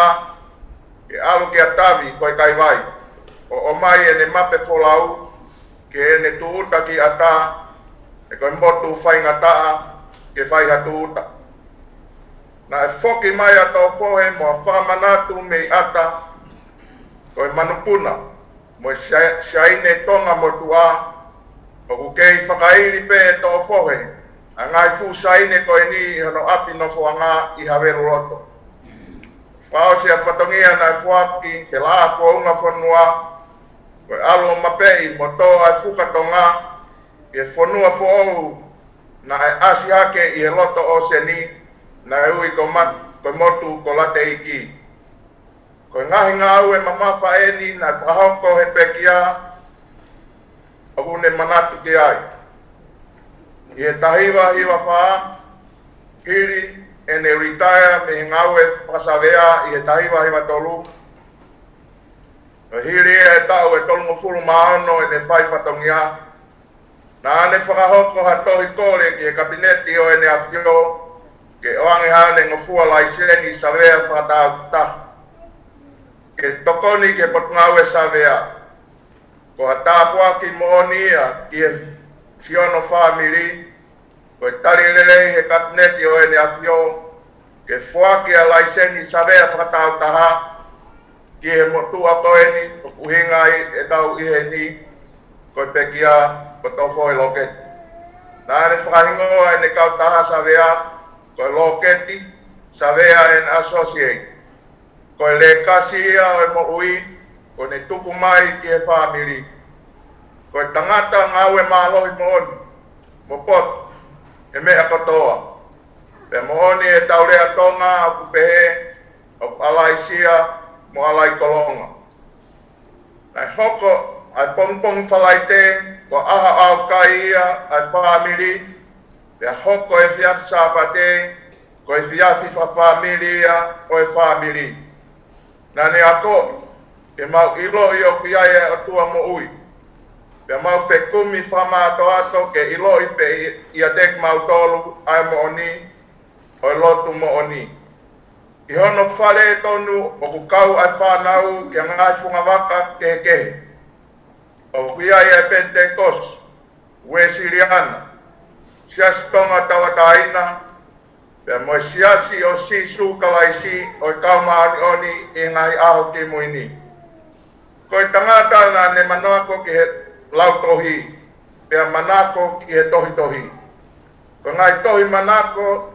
ke ʻalu kia Tavi ko e Kaivai, ʻo ʻomai ʻene mape folau ki heʻene tūʻuta ki ʻAtā, he ko e motu faingataʻa ke fai ha tūʻuta. Naʻe foki mai ʻa Tofohe mo ha fakamanatu mei ʻAtā, ko e manupuna mo e Sia-, Siaine Tonga motuʻa, ʻoku kei fakaili pē ʻe Tofohe ʻa e ngaahi fuʻu saine ko eni ʻi hono ʻapi nofoʻanga ʻi Haveluloto. Fakaʻosi ʻa e fatongia naʻe foaki ki he Laʻā Kuo Unga Fonua, ko e ʻalu ʻo mapeʻi mo tō ʻa e fuka Tonga ki he fonua foʻou naʻe ʻasi hake ʻi he loto ʻōseni, naʻe ui ko Ma-, ko e motu ko Lateiki. Ko e ngaahi ngāue mamafa eni naʻe fakahoko he pekia ʻoku ne manatu ki ai. ʻI he taha hiva hiva fā, hili ʻene retire mei he ngāue fakasavea ʻi he taha hiva hiva tolu, ʻo hili e taʻu ʻe tolungofulu mā ono ʻene fai fatongia, naʻa ne fakahoko ha tohi kole ki he Kapineti ʻo ʻEne ʻAfio ke ʻoange haʻane ngofua laiseni savea fakatāutaha ke tokoni ki he Potungāue Savea. Ko ha tāpuaki moʻoni ia ki he Siono fāmili, ko e tali lelei he Kapineti ʻo ʻEne ʻAfio ke foaki ʻa e laiseni savea fakatāutaha ki he motuʻa ko eni ʻoku ʻuhinga ai ʻetau ʻi heni, ko e pekia ko Tofohe Loketi. Naʻa ne fakahingoa ʻene kautaha savea ko e Loketi Savea and Associate. Ko e lekasi ia ʻo e moʻui kuo ne tuku mai ki he fāmili. Ko e tangata ngāue mālohi moʻoni mo poto he meʻa kotoa. Pea moʻoni ʻetau lea Tonga ʻoku pehē, ʻoku ʻalaisia mo ʻalaikolonga. Naʻe hoko ʻa e pongipongi Falaite ko e ʻaho ʻaukai ia ʻa e fāmili, pea hoko e efiafi Sāpate ko e efiafi fakafāmili ia ʻo e fāmili. Naʻa ne akoʻi ke mau ʻiloʻi ʻoku ʻi ai e ʻOtua moʻui, pea mau fekumi fakamātoato ke ʻiloʻi pē ʻiate kimautolu ʻa e moʻoni ʻo e lotu moʻoni. ʻI hono fale tonu ʻoku kau ʻa e fānau ki he ngaahi fungavaka kehekehe. ʻOku ʻi ai e Penitekosi, Uēsiliana, Siasi Tonga Tauʻatāina, pea mo e Siasi ʻo Sīsū Kalaisi ʻo e Kau Māʻoniʻoni ʻi he Ngaahi ʻAho Kimui Ni. Ko e tangata naʻa ne manako ki he lautohi, pea manako ki he tohitohi. Ko e ngaahi tohi manako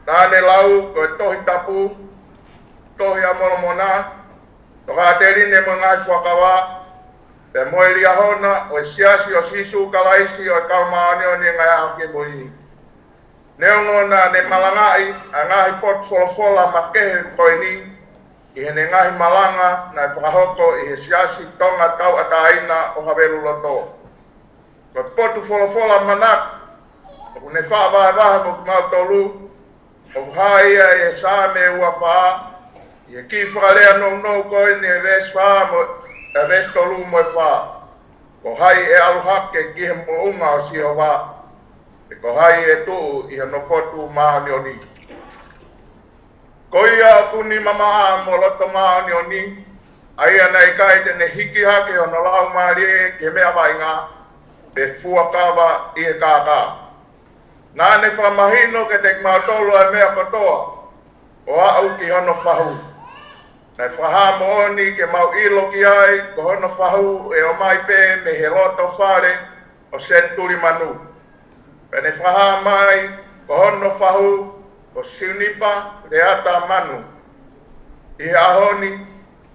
naʻa ne lau ko e Tohi Tapu, Tohi ʻa Molomona, Tokāteline mo e Ngaahi Fuakava, pea mo e Liahona ʻo e Siasi ʻo Sīsū Kalaisi ʻo e Kau Māʻoniʻoni ʻi he Ngaahi ʻAho Kimui Ni. Neongo naʻa ne malangaʻi ʻa e ngaahi potu folofola makehe ko eni ʻi heʻene ngaahi malanga naʻe fakahoko ʻi he Siasi Tonga Tauʻatāina ʻo Haveluloto, ko e potu folofola manatu ʻoku ne faʻa vahevahe mo kimautolu ʻoku hā ia ʻi he Saame uafā, ʻi he kiʻi fakalea nounou ko eni ʻi he veesi fā mo, ʻa e veesi tolu mo e fā: Ko hai ʻe ʻalu hake ki he moʻunga ʻo Sihova? Pe ko hai ʻe tuʻu ʻi hono potu māʻoniʻoni? Ko ia ʻoku nima maʻa mo loto māʻoniʻoni, ʻa ia naʻe ʻikai te ne hiki hake hono laumālie ki he meʻa vaʻinga, pe fuakava ʻi he kākā. Naʻa ne fakamahino kiate kimautolu ʻa e meʻa kotoa ʻo aʻu ki hono fahu. Naʻe fakahā moʻoni ke mau ʻilo ki ai ko hono fahu ʻe ʻomai pē mei he loto fale ʻo senituli manu. Pea ne fakahā mai ko hono fahu ko siunipa leata manu. ʻI he ʻaho ni,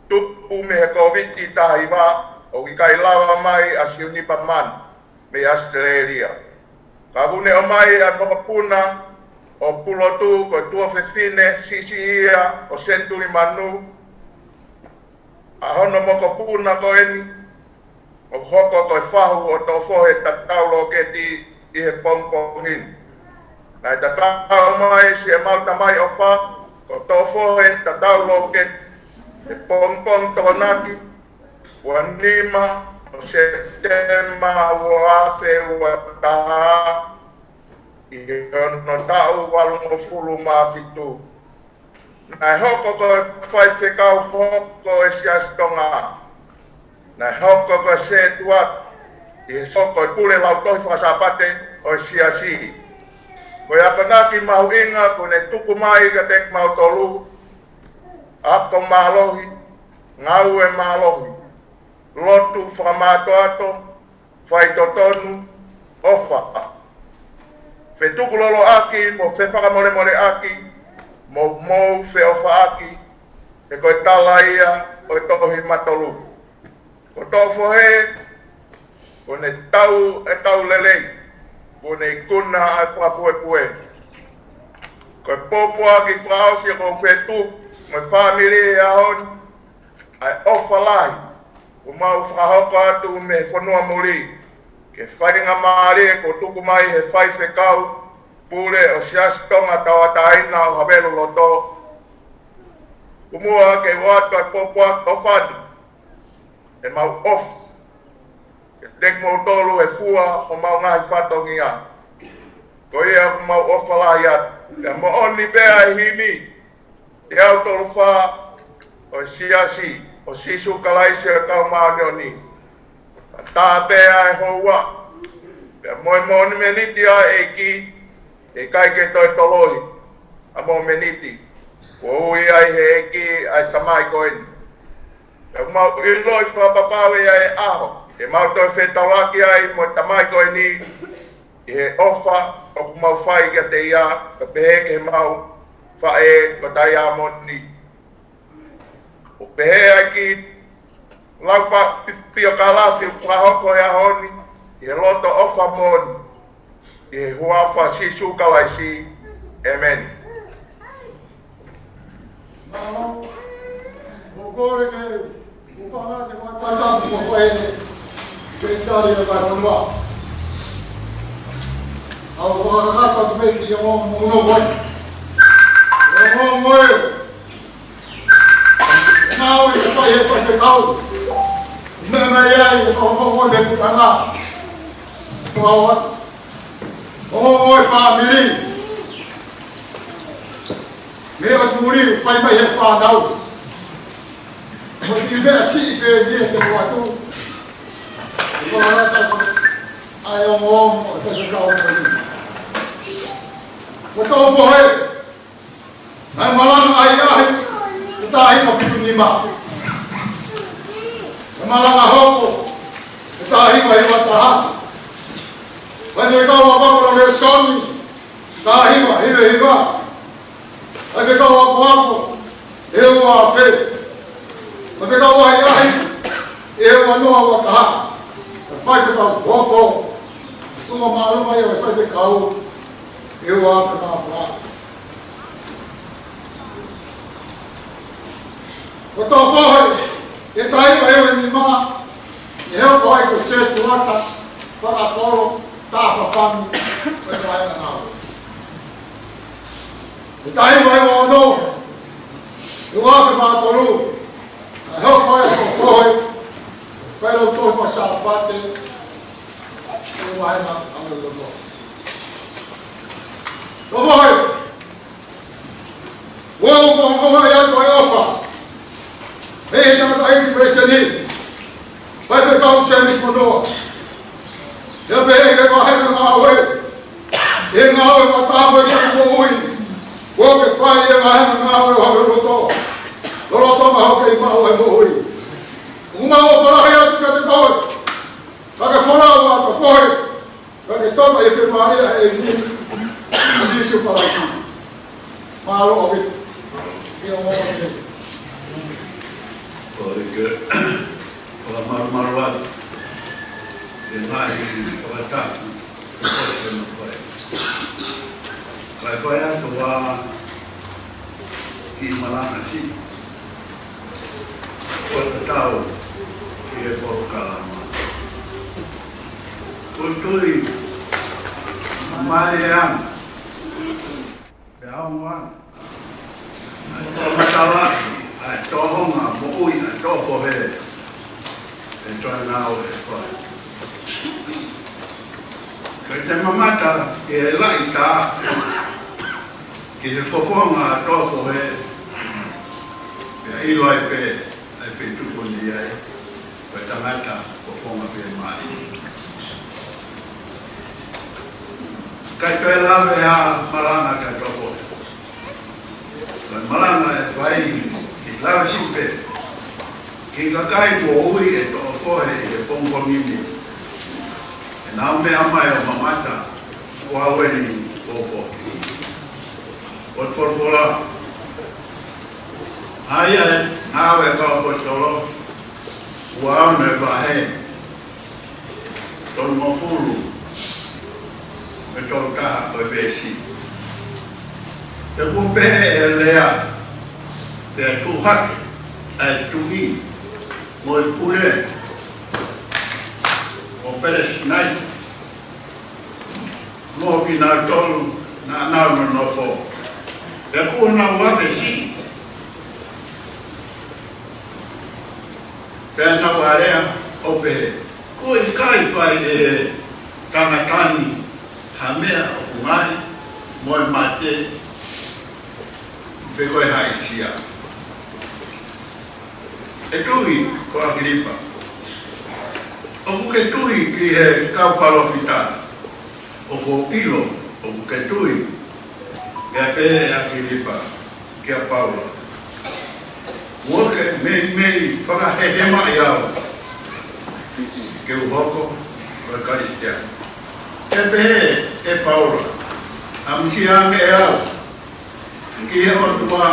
tupu mei he Kōviti taha hiva, ʻoku ʻikai lava mai ʻa siunipa manu mei ʻAositelēlia. Ka ʻoku ne ʻomai ʻa e mokopuna ʻo Pulotu, ko e tuofefine siʻisiʻi ia ʻo senituli manu. ʻA hono mokopuna ko eni ʻoku hoko ko e fahu ʻo Toʻofohe Tatau Loketi ʻi he pongipongi ni. Naʻe tatau mai siʻemau tamai ʻofa ko Toʻofohe Tatau Loketi he pongipongi Tokonaki, ua nima ʻo Sepitema ua afe ua taha, ʻi hono taʻu valungofulu mā fitu. Naʻe hoko ko e faifekau hoko ʻo e Siasi Tonga. Naʻe hoko ko e sētuata ʻi he soko ʻo e pule lautohi fakasāpate ʻo e Siasi. Ko e akonaki mahuʻinga kuo ne tuku mai kiate kimautolu: ako mālohi, ngāue mālohi, lotu fakamātoato, faitotonu, ʻofa. Fetukuloloʻaki mo fefakamolemoleʻaki, mo mou feʻofaʻaki, he ko e tala ia ʻo e tohi matolu. Ko Toʻofohe, kuo ne tau ʻetau lelei, kuo ne ikuna ʻa e fakapuepue. Ko e pōpoaki fakaʻosi ʻoku ou fetuku mo e fāmili he ʻaho ni, ʻa e ʻofa lahi ʻoku mau fakahoko atu mei he fonua muli ki he faingamālie kuo tuku mai he faifekau pule ʻo e Siasi Tonga Tauʻatāina ʻo Haveluloto. Kumua ke u ʻoatu ʻa e pōpoaki ʻofa ni, ʻemau ʻofa kiate kimoutolu he fua ʻo homau ngaahi fatongia. Ko ia ʻoku mau ʻofa lahi atu. Pea moʻoni pē ʻa e himi teau tolu fā ʻo e Siasi ʻo Sīsū Kalaisi ʻo e Kau Māʻoniʻoni: Tatā pē ʻa e houa, pea mo e mōmeniti ʻa e ʻEiki, ʻe ʻikai ke toe toloi ʻa e mōmeniti kuo ui ai ʻe he ʻEiki ʻa e tamai ko eni. Pea ʻoku mau ʻiloʻi fakapapau ʻa e ʻaho te mau toe fetaulaki ai mo e tamai ko eni ʻi he ʻofa ʻoku mau fai kiate ia, pea pehē ki heʻemau faʻē ko Taiamoni. ʻOku pehē ʻa e kiʻi lau pa-, pi-, piokalafi ʻoku fakahoko he ʻaho ni, ʻi he loto ʻofa moʻoni, ʻi he huafa ʻo Sīsū Kalaisi. ʻĒmeni. Mālō, ʻoku ou kole ke u fakaʻatā ke fakatapu mo e faʻē ke tali ʻa e fonua. ʻOku ou fakakakato atu pē ki he ongoongo ko ē. He ongoongo ē, ʻe ngāue ke fai ʻe he faifekau. Meʻa mai ai ʻe fakafofonga ʻo e putanga. Fakaʻofa atu. Ongoongo ʻa e fāmili. Meʻa ʻoku muli fai mai ʻe he fānau. Ko e kiʻi meʻa siʻi pē eni ʻe te ʻoatu. Ko e ʻata ko ē ʻa e ongoongo ʻa e faifekau ko eni. Ko Toʻofohe, naʻe malanga ʻahiʻahi he taha hiva fitu nima. Naʻe malanga hoko he taha hiva hiva taha. Faifekau ʻa Papalō Lēsoni, taha hiva hiva hiva. Faifekau akoako ʻe ua afe. Faifekau ʻahiʻahi ʻe ua noa ua taha. Faifekau hoko. Tuʻunga mālō mai ʻa e faifekau. ʻE ua afe mā fā. Ko e toʻo fohe, ʻe taimi ʻe ua nima, ʻe hoko ai ko e setuata fakakolo tafafangu ʻo e kāinga ngāue. ʻE taimi ʻe ua ono, ʻe ua afe mā tolu, ʻe hoko ai ko e toʻo fohe, ko e lau toʻo fohe Sāpate, ʻe ua afe mā tolu. Toʻo fohe. Ua, ua, ua, ua, ʻa ia ko e ʻofa. Mei he tangataʻeiki palesiteni. Faifekau Sēmisi Monoa. ʻE pehē ki he ngaahi ngāue. ʻE ngāue matāpule ki he moʻui. ʻOku ke fai e ngaahi ngāue ʻo e loto. Lolotonga hoʻo kei maʻu e moʻui. ʻOku mau ʻofa lahi atu kiate koe. Ka ke folau ʻa e toʻo fohe. Ka ke toka ʻi he fiemālie ʻa e ʻEiki ko Sīsū Kalaisi. Mālō ʻaupito. Ke o mo ke. Ko e ke. Ko e malu malu atu. ʻE ngaahi fakatapu. Ko e ke no ko e. Ka e ko e atu ʻa ki malanga si. Ko e tatau ki he polokalama. Ko e tui māleʻanga. Pea ongoʻanga. ʻA e toʻo matala, ʻa e toʻo honga moʻui, ʻa e toʻo fohe. ʻE toe nau e koe. Ka te mamata, ʻe laʻi tā. Ki he fofonga ʻa e toʻo fohe. Pea ʻilo ai pē, ʻa e feituʻu ko eni ai. Ko e tangata ko e fofonga fiemālie. Ka ʻi he lave ʻa e malanga ki he toʻo fohe. Ko e malanga ʻe fai ki he lave siʻi pē. Ki he kakai kuo ui ʻe toʻo fohe ʻi he pongi ko eni. ʻE nau meʻa mai ʻo mamata, ko au eni kuo foki. Ko e folofola. ʻA ia ʻe Ngāue ʻa e Kau ʻAposetolo, ua ono e vahe, tolungofulu, mo e tolu taha ko e veesi. Pea kuo pehē ʻe he lea, pea tuʻu hake ʻa e tuʻi, mo e pule, mo e palesiteni, mo kinautolu naʻa nau nonofo. Pea kuo nau afe siʻi. Pea nau lea ʻo pehē, ʻoku ʻikai fai ʻe he tangata ni ha meʻa ʻoku ngali mo e mate pe ko e haʻisia. ʻE tui ko ʻAkilipa, ʻoku ke tui ki he kau palōfita? ʻOku ou ʻilo ʻoku ke tui. Pea pehē ʻe ʻAkilipa kia Paula, kuo ke meimei fakahehemaʻi au ke u hoko ko e Kalisitiane. Pea pehē ʻe Paula, ʻamusiaange ʻe au ki he ʻOtua,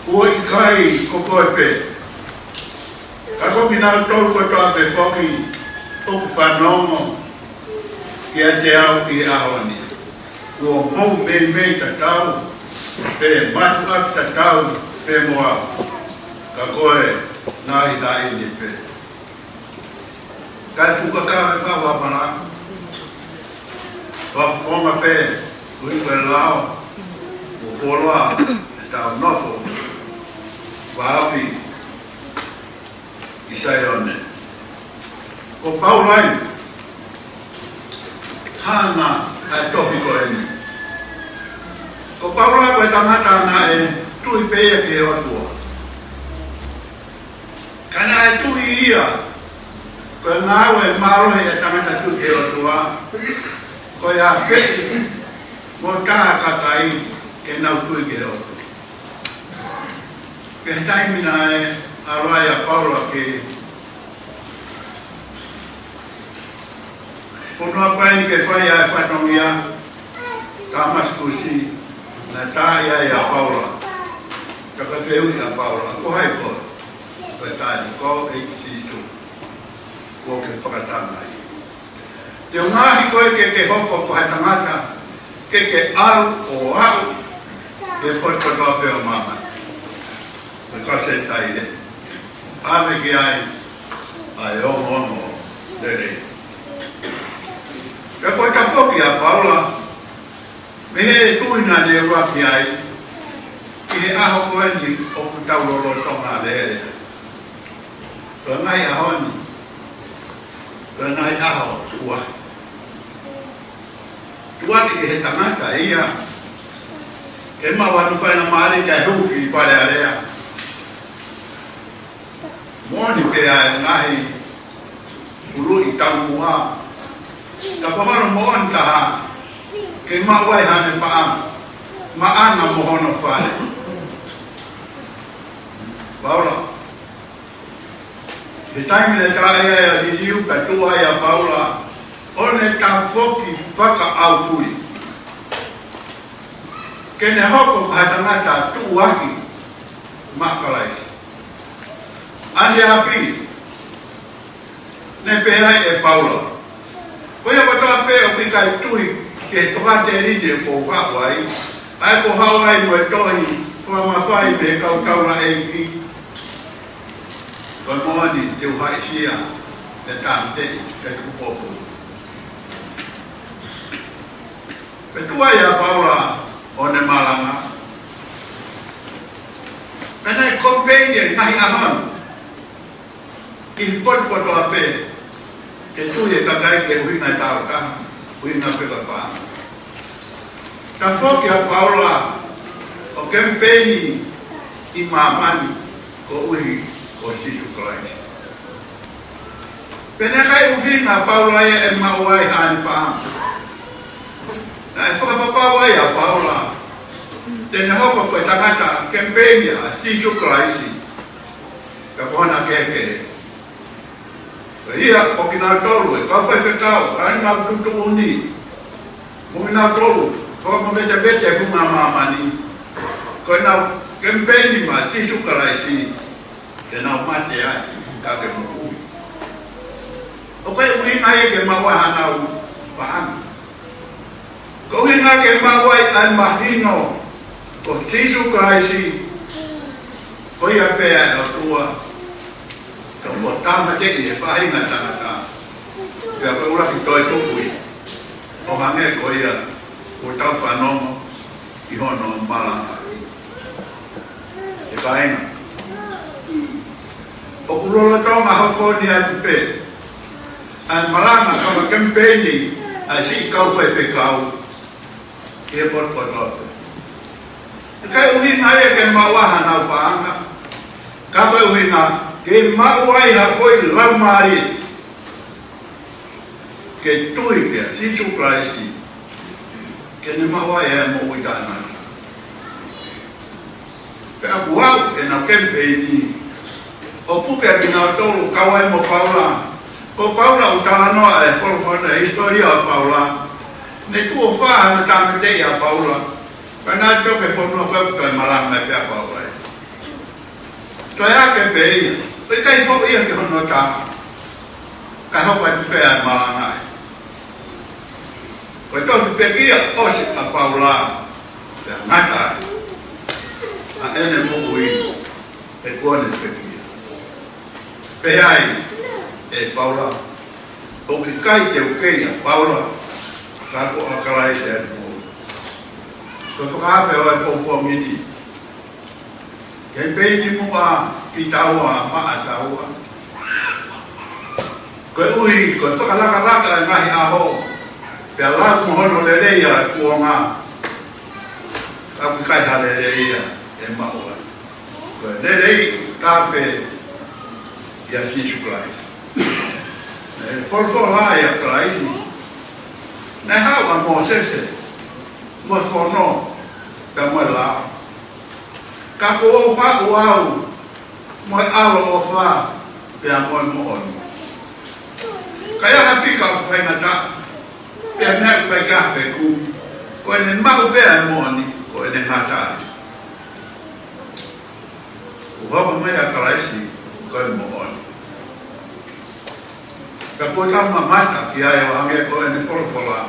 kuo ʻikai ko koe pē, ka ko kinautolu kotoa pē foki ʻoku fanongo kiate au ʻi he ʻaho ni, kuo mou meimei tatau, pe mātuʻaki tatau pē mo au, ka ko e ngaahi taʻahine pē. Kae pukakave kau apala. Fakafofonga pē, ui ko e lao, mo e fuoloa ʻetau nofo, vāofi ʻi Saione. Ko Paula eni, hana ʻa e tohi ko eni. Ko Paula ko e tangata naʻe tui pē ia ki he ʻOtua. Ka naʻe tui ia, ko e ngāue mālohi ʻa e tangata tui ki he ʻOtua, ko e afeʻi mo tā kakai ke nau tui ki he ʻOtua. Pea taimi naʻe ʻalu ai ʻa Paula ki fonua ko eni ke fai ʻa e fatongia, Tamasikusi, naʻe tā ia ʻia Paula. Ka ka fehuʻi ʻa Paula, ko hai koe? Ko e tali, ko au ʻEiki Sīsū kuo ke fakatanga ai. Te u ngaohi koe ke ke hoko ko ha tangata Ke ke ʻalu ʻo aʻu ki he potu kotoa pē ʻo māmani. Ko e kau Senitaile. ʻAve ki ai ʻa e ongoongolelei. Pea ko e tafoki ʻa Paula, mei he tui naʻa ne ʻuluaki ai, ki he ʻaho ko eni ʻoku tau lolotonga lele ai. Ko e ngaahi ʻaho ni, ko e ngaahi ʻaho tuʻuaki. Tuʻuaki ki he tangata ia ke maʻu ʻa e faingamālie ke hū ki Fale Alea. Moʻoni pē ʻa e ngaahi ʻuluʻi taumuʻa. Ka ko hono moʻoni taha, ke maʻu ai haʻane paʻanga maʻana mo hono fale. Paula. He taimi naʻe tā ai ʻa e liliu, ka tuʻu ai ʻa Paula ʻo ne tafoki fakaʻaufuli ke ne hoko ko ha tangata tuʻuaki maʻa Kalaisi. ʻAneafi, ne pehē ai ʻe Paula, ko ia kotoa pē ʻoku ʻikai tui ki he tokāteline ʻoku ou haʻu ai, ʻa ia ʻoku ou haʻu ai mo e tohi fakamafai mei he kau taulaʻeiki, ko e moʻoni te u haʻisia, te u tāmateʻi, te u tuku poupou. Pea tuʻu ai ʻa Paula ʻo ne malanga. Pea naʻe kōmipeni e ngaahi ʻaho ni ʻi he potu kotoa pē ke tui e kakai ki he ʻuhinga ʻe taha, ʻuhinga pē ko e paʻanga. Tafoki ʻa Paula ʻo kēmipeni ʻi māmani koeʻuhi ko Sīsū Kalaisi. Pea naʻe ʻikai ʻuhinga ʻa Paula ia ʻe maʻu ai haʻane paʻanga. Naʻe fakapapau ai ʻa Paula te ne hoko ko e tangata kēmipeni ʻa Sīsū Kalaisi. Ka ko hona kehekehe, ko ia, ko kinautolu e kau faifekau, ka ʻi heʻenau tuʻutuʻuni, mo kinautolu fakamovetevete e funga māmani, ko ʻenau kēmipeni maʻa Sīsū Kalaisi, te nau mate ai, ka ke moʻui. ʻOku ʻikai ʻuhinga ia ke maʻu ai haʻanau paʻanga. Ko e ʻuhinga ke maʻu ai ʻa e mahino ko Sīsū Kalaisi, ko ia pē ʻa e ʻOtua, ka kuo tāmateʻi e faʻahinga tangata. Pea ko e ʻuluaki toetuʻu ia, ʻo hangē ko ia kuo tau fanongo ʻi hono malanga. ʻE kāinga, ʻoku lolotonga hoko ni atu pē ʻa e malanga fakakēmipeni ʻa e siʻi kau faifekau ki he potu kotoa pē. ʻIkai ʻuhinga ia ke maʻu ai haʻanau paʻanga, ka ko e ʻuhinga ke maʻu ai ha foʻi laumālie ke tui kia Sīsū Kalaisi, ke ne maʻu ai e moʻui taʻengata. Pea ʻoku aʻu ʻenau kēmipeni ʻo puke kinautolu kau ai mo Paula. Ko Paula ʻoku talanoa e folofola, e hisitōlia ʻo Paula, ne tuʻo fā hano tāmateʻi ʻa Paula. Pea naʻe toki fonua ko ē ʻo toe malanga pē ʻa Paula ia. Toe ake pē ia, ʻo ʻikai foʻi ia ki hono tā, ka hoko atu pē ʻa e malanga ia. Ko e toki pekia ʻosi ʻa Paula, pea ngata ai ʻa ʻene moʻui, he kuo ne pekia. Pehē ai ʻe Paula, ʻoku ʻikai te u kei ʻa Paula, ka ko ʻa Kalaisi ʻa e moʻui. Ko e fakaafe ʻo e pongipongi ni, kēmipeni muʻa kitaua maʻataua. Koeʻuhi ko e fakalakalaka e ngaahi ʻaho, pea lau mo hono lelei ʻa e kuonga, ka ʻoku ʻikai ha lelei ia ʻe maʻu ai. Ko e lelei ka pē ʻia Sīsū Kalaisi. ʻE folofola ʻia Kalaisi, naʻe haʻu ʻa Mōsese mo e fono, pea mo e lao. Ka kuo u haʻu au mo e ʻaloʻofa pea mo e moʻoni. Ka ʻi ai ha fika ʻoku faingataʻa, pea meʻa ʻoku fai ki ai ha feku, ko ʻene maʻu pē ʻa e moʻoni, ko ʻene ngata ai. Kuo hoko mai ʻa Kalaisi ko e moʻoni. Ka kuo tau mamata ki ai ʻo hangē ko ʻene folofola,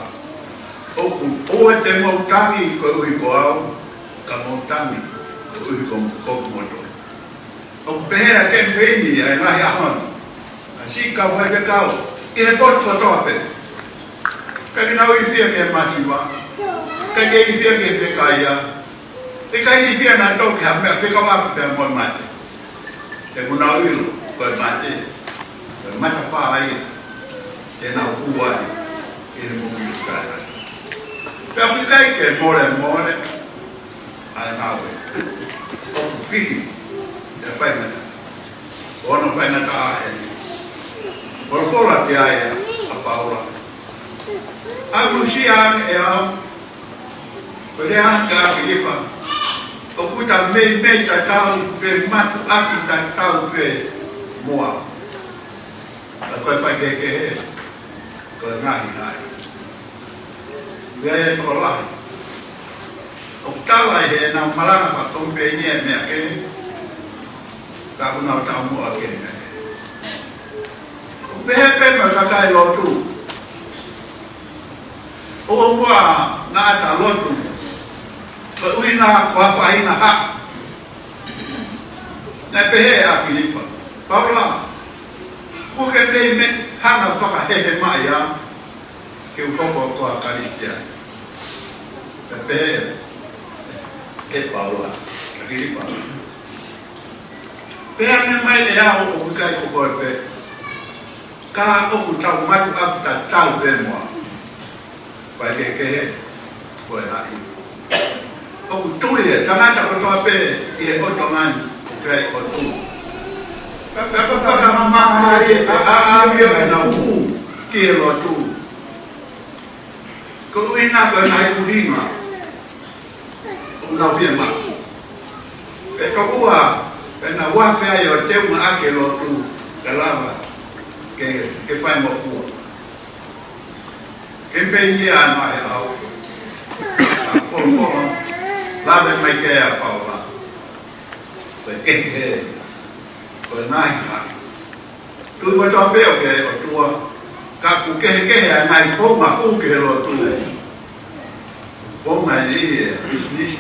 ʻOku ʻoua te mou tangi koeʻuhi ko au, ka mou tangi koeʻuhi ko, ko kimoutolu. ʻOku pehē ʻa e kemipeini ʻa e ngaahi ʻaho ni. ʻA e siʻi kau faifekau ʻi he potu kotoa pē. ʻIkai ke nau ilifia ki he masiva. ʻIkai ke ilifia ki he fekaia. ʻIkai ilifia nautolu ki ha meʻa fekauʻaki pea mo e mate. He ʻoku nau ʻilo ko e mate, ko e matapā ia te nau hū ai ʻi he moʻui taʻengata. Pea ʻoku ʻikai ke molemole ʻa e ngāue ʻoku fili ʻe he faingataʻa. Ko hono faingataʻa ʻeni. Folofola ki ai ʻa Paula. ʻOku ou sio ange ʻe au, ko e lea ʻa ʻAkilipa, ʻoku ta meimei tatau pē, mātuʻaki tatau pē mo au. Ka ko e faikehekehe, ko e ngaahi haʻi. Pea ʻe tokolahi ʻoku tala ʻi heʻenau malanga fakakomipeini e meʻa kehe, ka ʻoku nau taumuʻa ki he meʻa kehe. ʻOku pehē pē mo e kakai lotu. ʻOua muʻa naʻa ta lotu koeʻuhi ko ha faʻahinga haʻi. Naʻe pehē ʻe ʻAkilipa, Paula, kuo ke meimei hanga ʻo fakahehemaʻi au ke u hoko ko ha Kalisitiane. Naʻe pehē ʻe Paula, ʻAkilipa, pehē ange mai ʻe au ʻoku ʻikai ko koe pē, ka ʻoku tau mātuʻaki tatau pē mo au. Faikehekehe, ko e haʻi. ʻOku tui e tangata kotoa pē ʻi he ʻOtua ni ʻoku ʻi ai ʻOtua. Ka, ka, ka, ka, ka, ma, ma, ma, ʻa, ʻa, ʻa, ʻa, ʻa, ʻa, ʻa, ʻa, ʻa, ʻa, ʻa, ʻa, ʻa, ʻa, ʻa, ʻa, ʻa, ʻa, ʻa, Ko e ʻuhinga ko e ngaahi ʻuhinga ʻoku nau fiemaʻu. Pea tokua, pea nau afe ai ʻo teunga ʻaki e lotu, kae lava ke, ke fai mo fua. Kemipeini ʻa e ngaahi ʻaho. Ka ko, ko, lave mai ki ai ʻa Paula. Ko e kehekehe, ko e ngaahi haʻi. Tui kotoa pē ʻoku ʻi ai e ʻOtua, ka ʻoku kehekehe ʻa e ngaahi founga hū ki he lotu. Founga ʻe niʻihi ʻe pisinisi.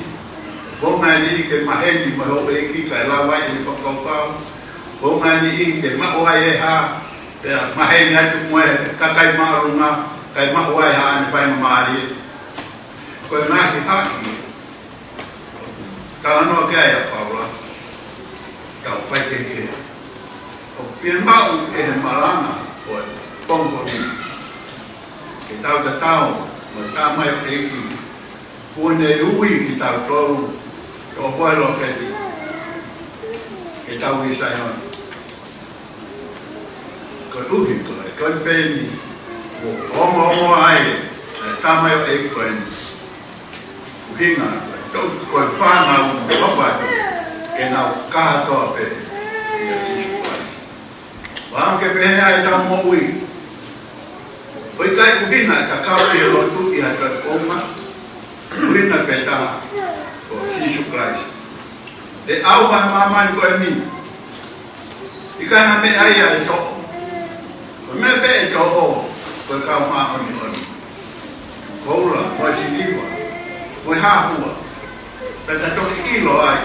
Founga ʻe niʻihi ke maheni mo e houʻeiki kae lava ai ʻene fakakaukau. Founga ʻe niʻihi ke maʻu ai e hā, pea maheni atu mo e kakai māʻolunga, kae maʻu ai haʻane faingamālie. Ko e ngaahi haʻi. Talanoa ki ai ʻa Paula, kau faikehekehe. ʻOku fiemaʻu ʻe he malanga ʻo e pongipongi ni ke tau tatau mo e tamaioʻeiki kuo ne ui kitautolu, toʻo e lōfeti, ke tau ui Saione. Koeʻuhi ko e, ko e peni, ʻoku ongoongo ai ʻa e tamaioʻeiki ko eni. ʻUhinga ko e, ko e fānau mo e papa ke nau kātoa pē ʻia Sīsū Kalaisi. Pea ke pehē ai ʻetau moʻui. ʻOku ʻikai ʻuhinga ʻeta kau ʻi he lotu ʻi ha toe konga. ʻUhinga pē taha ko Sīsū Kalaisi. ʻE ʻauha ʻa māmani ko eni. ʻIkai ha meʻa ia ʻe toʻo. Ko e meʻa pē ʻe toʻo, ko e kau māʻoniʻoni. Koula, mo e siliva, mo e hā fua. Pea ta toki ʻilo ai.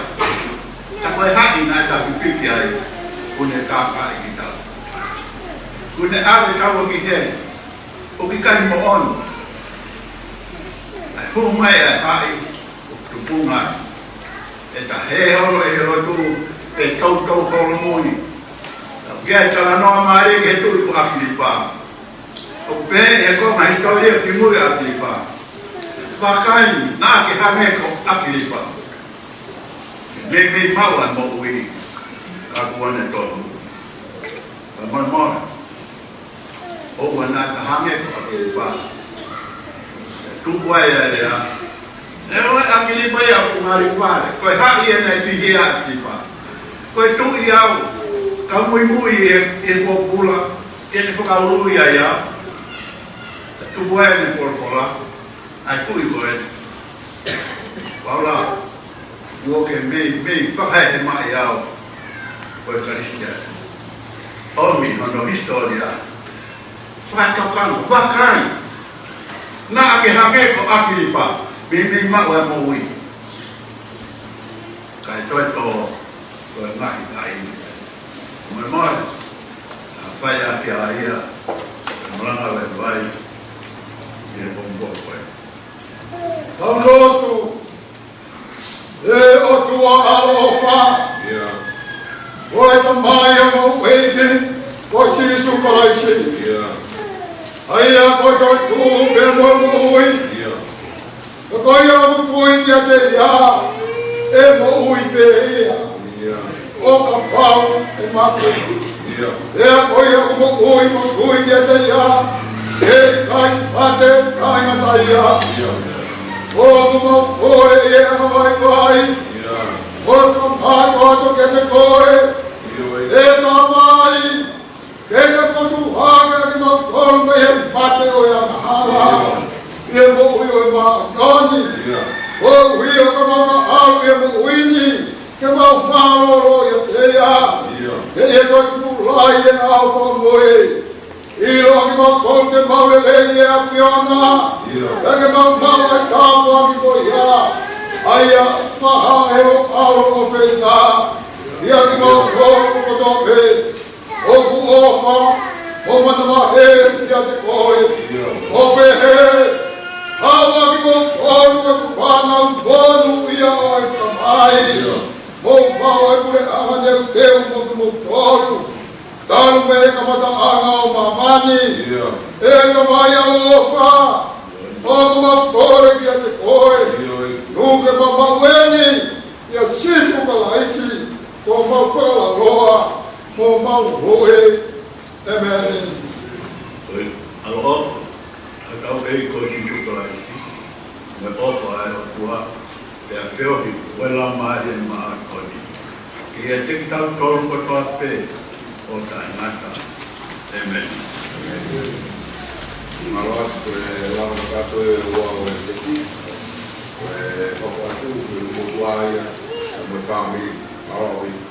Ka ko e haʻi naʻa ta pipiki ai, kuo ne kākaaʻi kitaua. Kuo ne ʻave kitaua ki heli. ʻOku ʻikai moʻoni. ʻA e hū mai ʻa e haʻi, ʻoku tupunga ai ʻeta hē holo ʻi he lotu, pe toutou holomui. Ka ʻoku ʻi ai e talanoa mālie ki he tuʻi ko ʻAkilipa. ʻOku pehē ʻe he konga hisitōlia kimui ʻa ʻAkilipa, vakai, naʻa ke hangē ko ʻAkilipa. Meimei maʻu ʻa e moʻui, ka kuo ne tonu. Ka molemole. ʻOua naʻa ta hangē ko ʻAkilipa. Tuku ai ʻa e lea. ʻE ʻoua, ʻAkilipa ia ʻoku ngali vale. Ko e haʻi ʻena ʻi he ʻAkilipa. Ko e tuʻi au. Kau muimui ʻi he, ʻi he pōpula. ʻI heʻene fakaului ai au. Tuku ai ʻene folofola. ʻA e tuʻi ko ē. Paula, kuo ke meimei fakahehemaʻi au ko e Kalisitiane. ʻOmi hono hisitōlia. Fakatokanga, vakai. Naʻa ke hangē ko ʻAkilipa, meimei maʻu ʻa e moʻui. Kae toe tō, ko e ngaahi taimi. Mo e mole, ʻa fai ʻaki ʻa ia, ʻa e malanga vaivai, ʻi he pongipongi ko ē. Tau lotu. ʻE ʻOtua ʻaloʻofa. ʻIo. Ko e Tamai ʻa homau ʻEiki, ko Sīsū Kalaisi. ʻIo. ʻA ia ko e toetuʻu pea mo e moʻui. ʻIo. Ko ia ʻoku tui kiate ia, ʻe moʻui pē ia. ʻIo. ʻO kapau ʻe mate. ʻIo. Pea ko ia ʻoku moʻui mo tui kiate ia, ʻe ʻikai mate, taʻengata ia. ʻIo. ʻOku mau kole ʻi he anga vaivai. ʻIo. ʻO ka mate atu kiate koe. ʻIo. ʻE Tamai, ke ke fokotuʻu hake ʻa kimautolu mei he mate ʻo e angahala. ʻIo. ʻI he moʻui ʻo e māʻoniʻoni. ʻIo. Koeʻuhi ʻo ka mau ʻalu ʻi he moʻui ni, ke mau mālōlō ʻiate ia. ʻIo. He ʻi he toetuʻu lahi ʻi he ʻaho fakamoʻui. ʻIloʻi kimautolu ke mau lelei ʻi he ʻAfiona. ʻIo. Pea ke mau maʻu ʻa e tāpuaki ko ia. ʻA ia maha ʻe hoʻo ʻAlo ʻofeina. ʻIa kimautolu kotoa pē ʻoku ʻofa mo manavahē kiate koe. ʻIo. ʻO pehē, haʻu ʻa kimautolu ko e fānau monūʻia ʻo e Tamai. ʻIo. Mou maʻu ʻa e puleʻanga neuteu mo kimoutolu, talu mei he kamataʻanga ʻo māmani. ʻIo. ʻE Tamai ʻaloʻofa, ʻoku mau kole kiate koe. ʻIo. Tuku ke mau maʻu eni, ʻia Sīsū Kalaisi, ko homau Fakalaloa mo homau Houʻeiki. ʻĒmeni. ʻOi, ʻaloʻofa ʻa hotau ʻEiki ko Sīsū Kalaisi, mo e ʻofa ʻa e ʻOtua, pea feohi ʻa e Laumālie Māʻoniʻoni, ke ʻiate kitautolu kotoa pē ʻo taʻengata. ʻĒmeni. Mālō atu, ʻe lava ka toe ua ʻo e teki, ʻe ʻofa atu, ʻe ʻofa ia, mo e fāmili, mālō ʻaupito.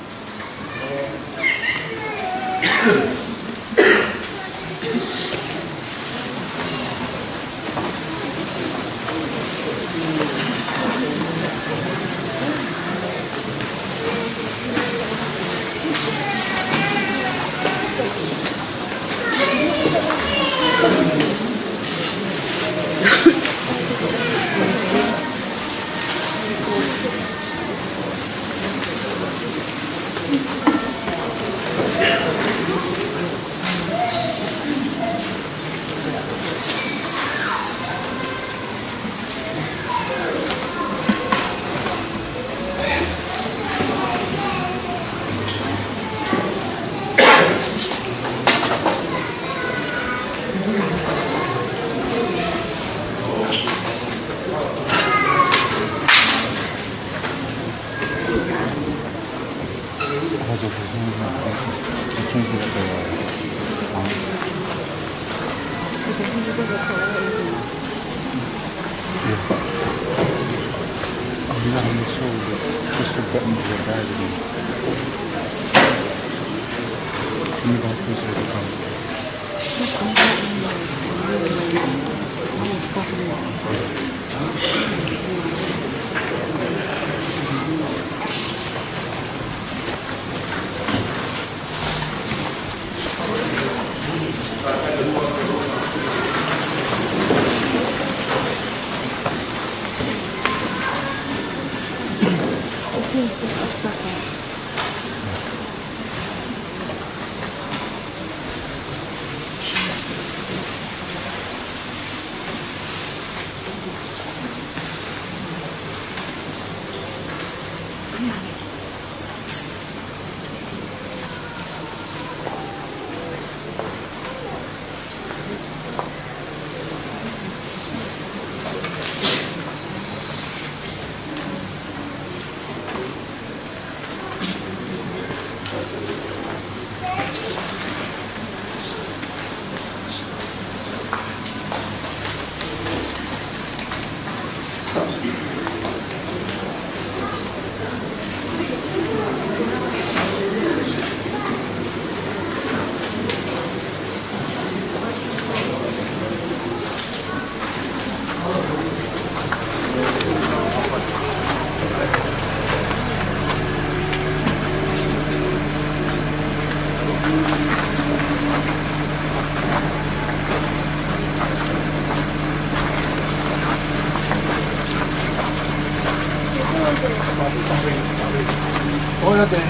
ʻOiate,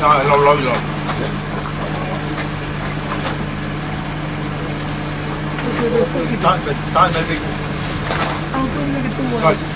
ʻa, lau, lau, lau. Tae, tae, tae, tae. Right.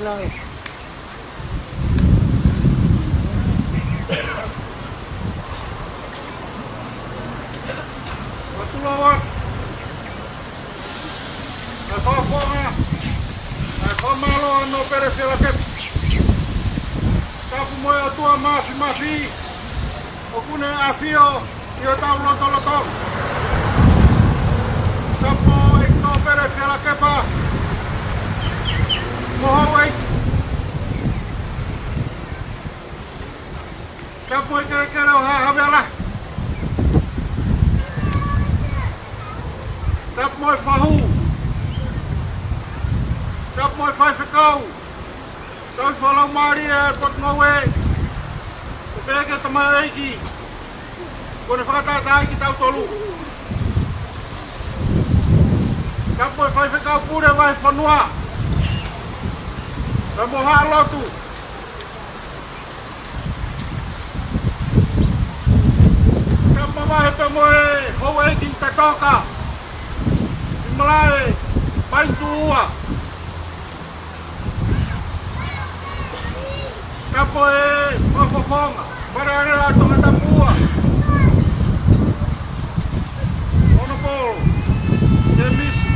Tulou atu ʻa e fakafofonga ʻa e fakamālō ʻa Nōpele Fielakepa. Tapu mo e ʻOtua Māfimafi ʻoku ne ʻafio ʻi hotau lotolotonga. Tapu mo e Nōpele Fielakepa mo Houʻeiki. Tapu mo e kelekele ʻo Haʻa Havea Lahi. Tapu mo e fahu. Tapu mo e faifekau. Tauhi fakalaumālie ʻa e Potungāue. Pea pehē ki he tamaioʻeiki kuo ne fakatātaaʻi kitautolu. Tapu mo e faifekau pule vahefonua. Tapu mo haʻa lotu. Tapu mo e houʻeiki Tatoka ʻi Malaʻe Paituʻua. Tapu mo e fakafofonga Fale Alea ʻa Tongatapu ua, Honourable Temisi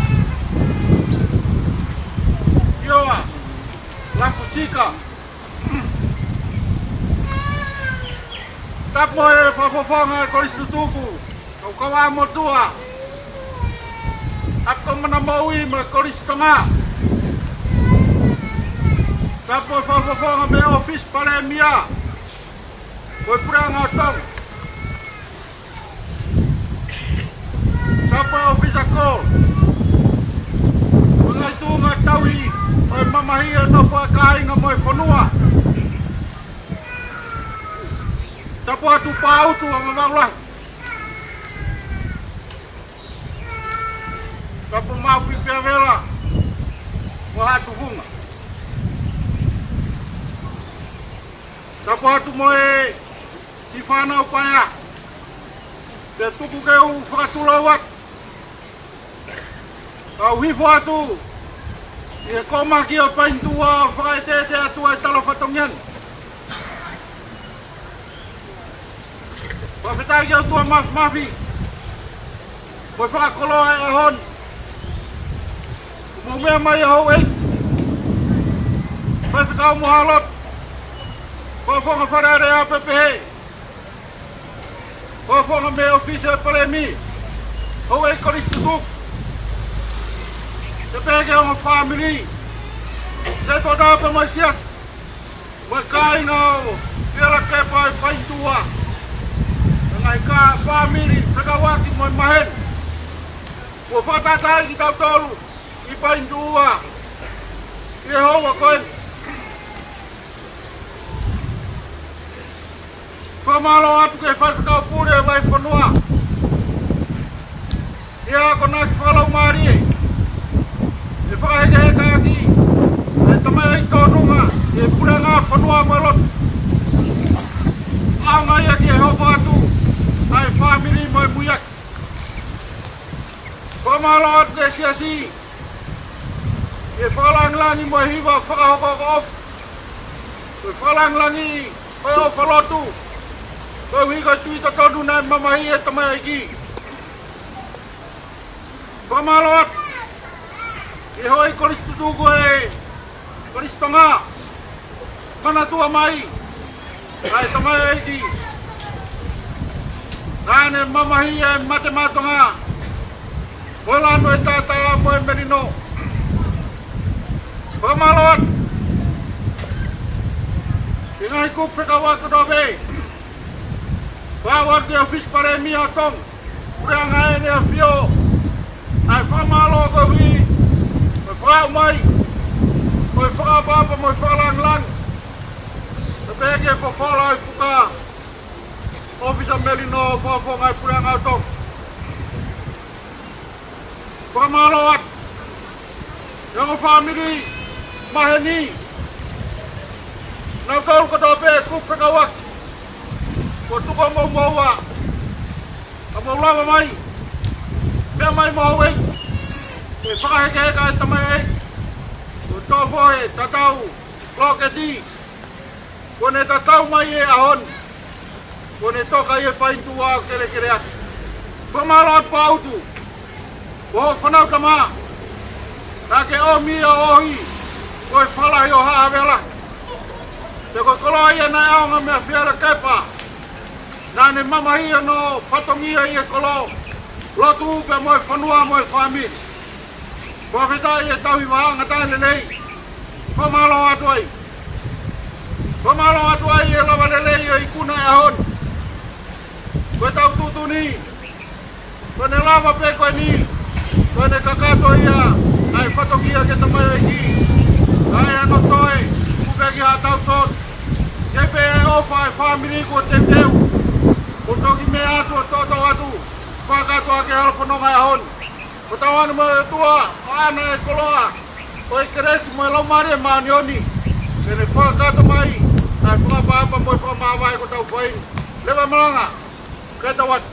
Ioa Laputika. Tapu mo e fakafofonga e Kolisi Tutuku, kau kava motuʻa, ʻa e Kau Mana Moʻui mo e Kolisi Tonga. Tapu mo e fakafofonga mei he ʻŌfisi Palēmia mo e Puleʻanga ʻo Tonga. Tapu mo e ʻŌfisi ʻa e Kolo, mo e ngaahi tuʻunga tauhi mo e mamahi ʻo e nofo ʻa e kāinga mo e fonua. Tapu atu Pautu ʻa Vavaʻu Lahi. Tapu mo Maʻu Pipi ʻa Vela mo Haʻa Tufunga. Tapu atu mo e siʻi fānau paea. Pea tuku ke u fakatulou atu, kau hifo atu ʻi he kōmaki ʻo Paituʻua, fakaʻeteʻete atu ʻa e tala fatongia ni. Fakafetaʻi ki he ʻOtua Māfimafi ko e fakakoloa ʻa e ʻaho ni. Mou meʻa mai ʻa e houʻeiki, faifekau mo haʻa lotu, fakafofonga Fale Alea pea pehē fakafofonga mei he ʻŌfisi ʻo e Palēmia, houʻeiki Kolisi Tutuku, pea pehē ki he ongo fāmili, Setuata pea mo e Siasi, mo e kāinga ʻo Fielakepa ʻi Paituʻua, mo e ngaahi fāmili fekauʻaki mo e maheni kuo fakatātaaʻi kitautolu ʻi Paituʻua ʻi he houa ko eni. Fakamālō atu ki he faifekau pule vahefonua, ʻi he akonaki fakalaumālie, ʻi he fakahekeheka ʻaki ʻa e tamaioʻeiki tōnunga ʻi he puleʻanga, fonua mo e lotu, ʻaonga ia ki he hoko atu ʻa e fāmili mo e muiaki. Fakamālō atu ki he Siasi ʻi he fakalāngilangi mo e hiva fakahokohoko ʻofa, mo e fakalāngilangi mo e ʻofa lotu, koeʻuhi ko e tui totonu naʻe mamahi ʻe he tamaioʻeiki. Fakamālō atu ki he houʻeiki Kolisi Tutuku ʻo e Kolisi Tonga, manatua mai ʻa e tamaioʻeiki naʻa ne mamahi ʻa e mate maʻa Tonga mo e lanu ʻo e taʻataʻa mo e melino. Fakamālō atu ki he ngaahi kupu fekauʻaki kotoa pē, pea ʻoatu ki he ʻŌfisi Palēmia ʻo Tonga, Puleʻanga ʻEne ʻAfio, ʻa e fakamālō koeʻuhi ko e fakaaʻu mai, ko e fakaʻapaʻapa mo e fakalāngilangi, pea pehē ki he fofola ʻo e fuka ʻōfisa melino, fakafofonga e Puleʻanga ʻo Tonga. Fakamālō atu ki he ongo fāmili, maheni, nautolu kotoa pē kupu fekauʻaki kuo tuku homou moʻua, ka mou lava mai, meʻa mai mo houʻeiki, ke fakahekeheka e tamaioʻeiki, ko e toʻo fohe tatau Loketi, kuo ne tatau mai he ʻaho ni, kuo ne toka ʻi he faingataʻa ʻo kelekele atu. Fakamālō atu Pautu, ko hoʻo fānau tama, naʻa ke ʻomi ʻo ʻohi, ko e falahi ʻo Haʻa Havea Lahi. Pea ko e koloa ia naʻe ʻaonga meia Fiela Kepa, naʻa ne mamahi hono fatongia ʻi he kolo, lotu pea mo e fonua mo e fāmili. Fakafetaʻi e tauhi vāhenga taʻelelei. Fakamālō atu ai. Fakamālō atu ai e lava lelei ʻo e ikuna ʻaho ni. Ko e tau tuʻutuʻuni, ko ʻene lava pē ko eni, ko ʻene kakato ia ʻa e fatongia ki he tamaioʻeiki, ʻa e ano toe, kuo pehē ki haʻatau tonu. Ke pehē ʻofa ʻa e fāmili kuo teuteu, kuo toki meʻa atu ʻo toʻotoʻo atu, fakakātoa ki he hala fononga ʻaho ni. Ko e tauhi ʻa e ʻOtua, ʻoange e koloa ʻo e kelesi mo e Laumālie Māʻoniʻoni, ke ne fakakakato mai ʻa e fakaʻapaʻapa mo e fakamāvae ko ʻetau fai. Leva malanga, kae tau atu.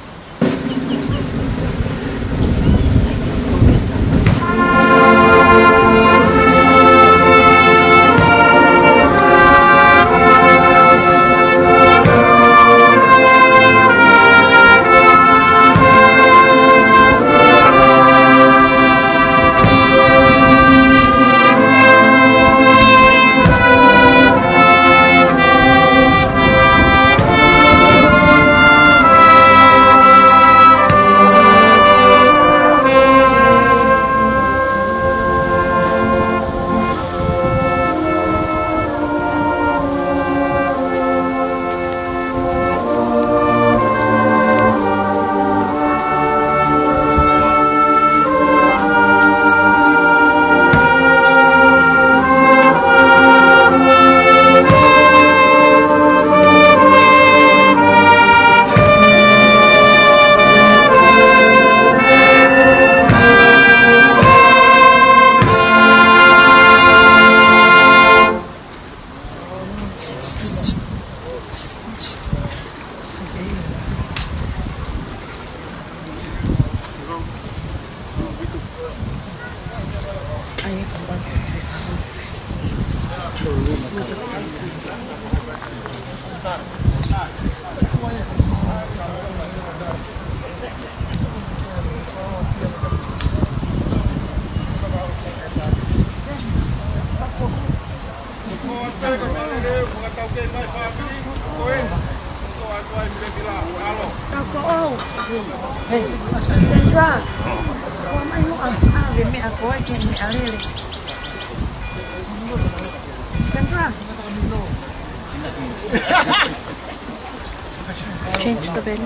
Change the bed.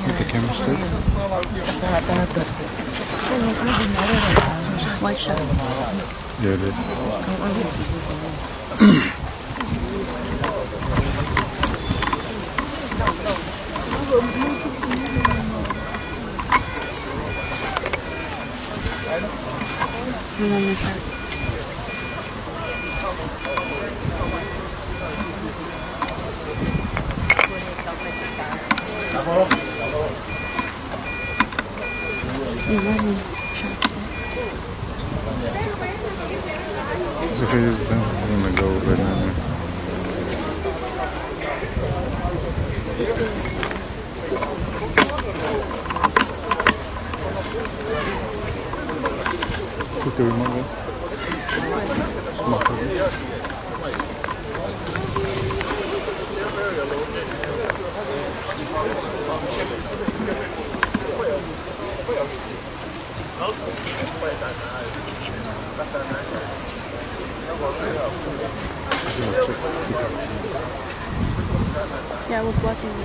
Put the camera straight. White shirt. Yeah, it is. Hang on a sec. So here's them. I'm gonna go over there. Put the remote there. Yeah, we're watching.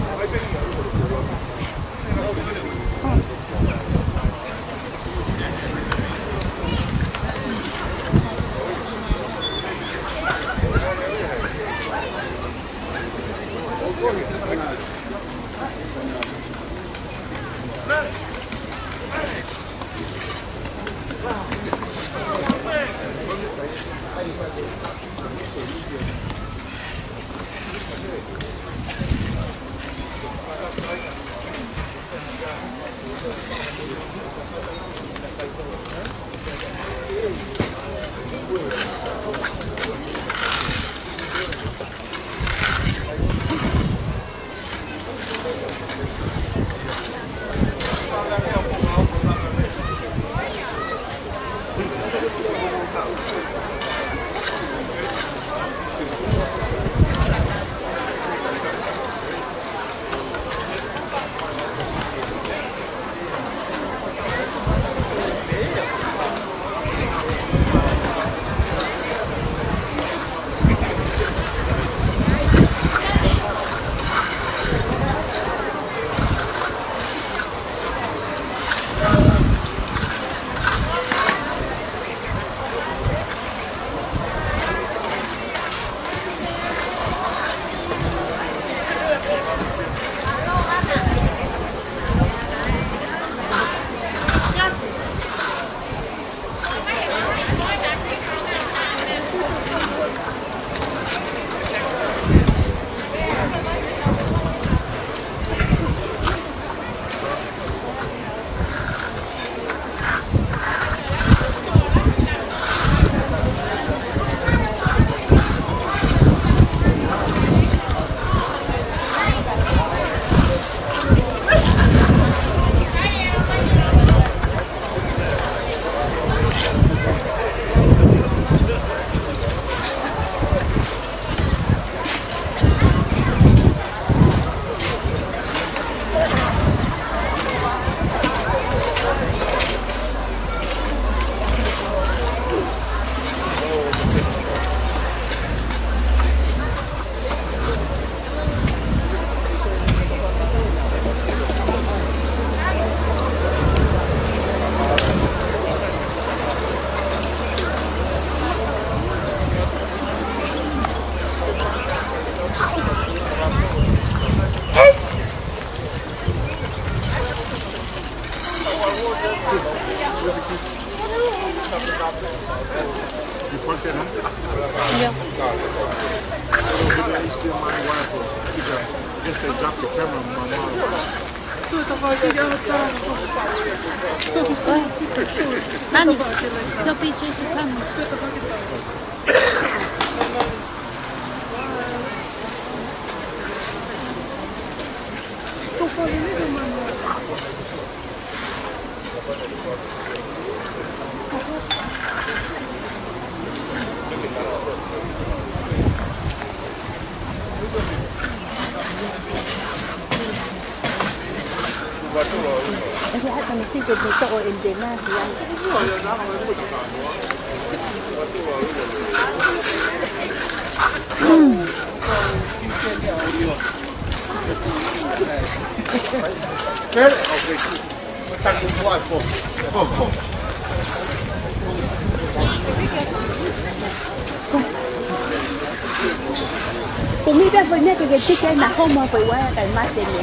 Drop the camera, my mom. Honey, don't be too funny. Ko mi pe fo ne ke ke tike na homa fo wa kai mate ne.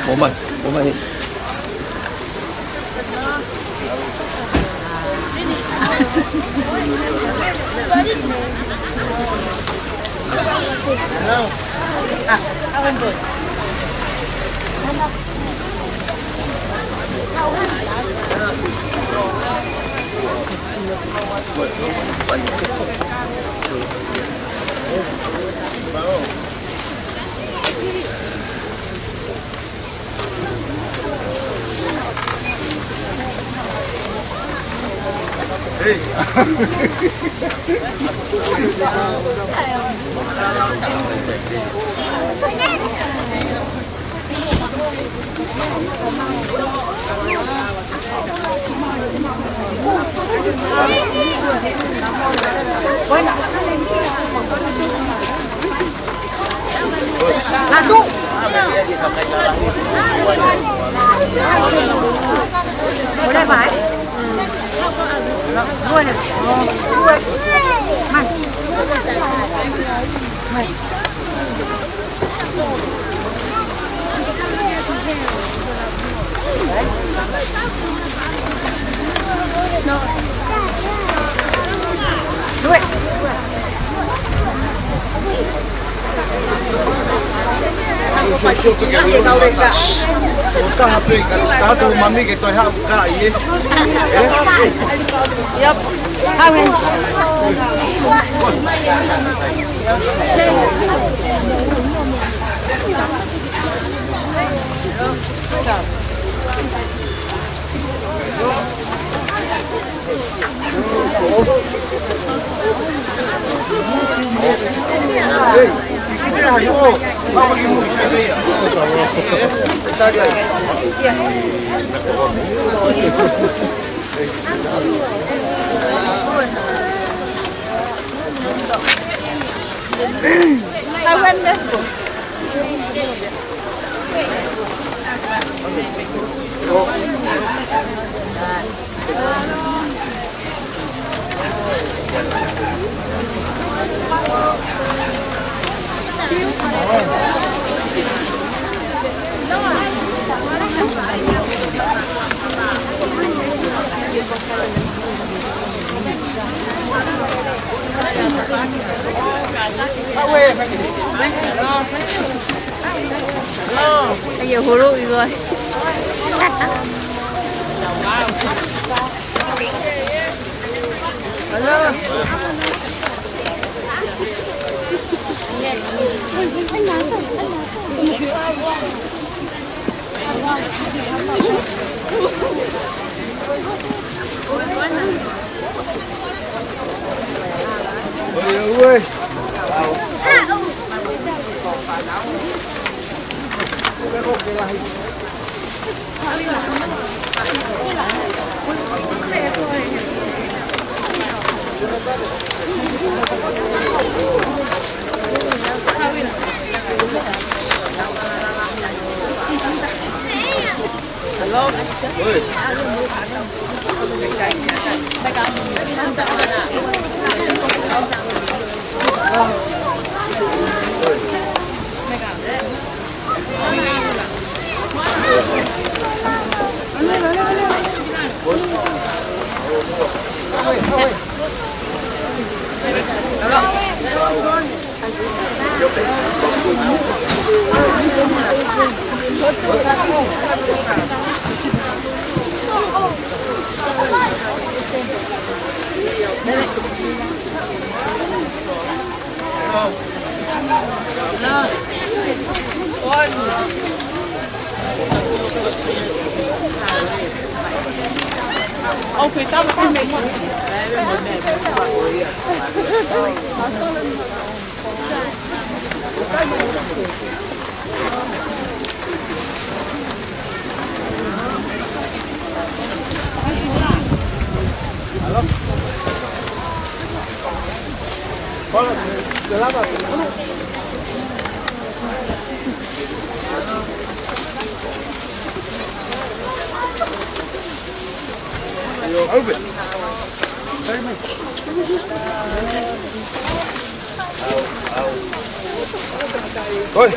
Omas, omas. Yep. ʻAi, holo ʻi ai. Oi.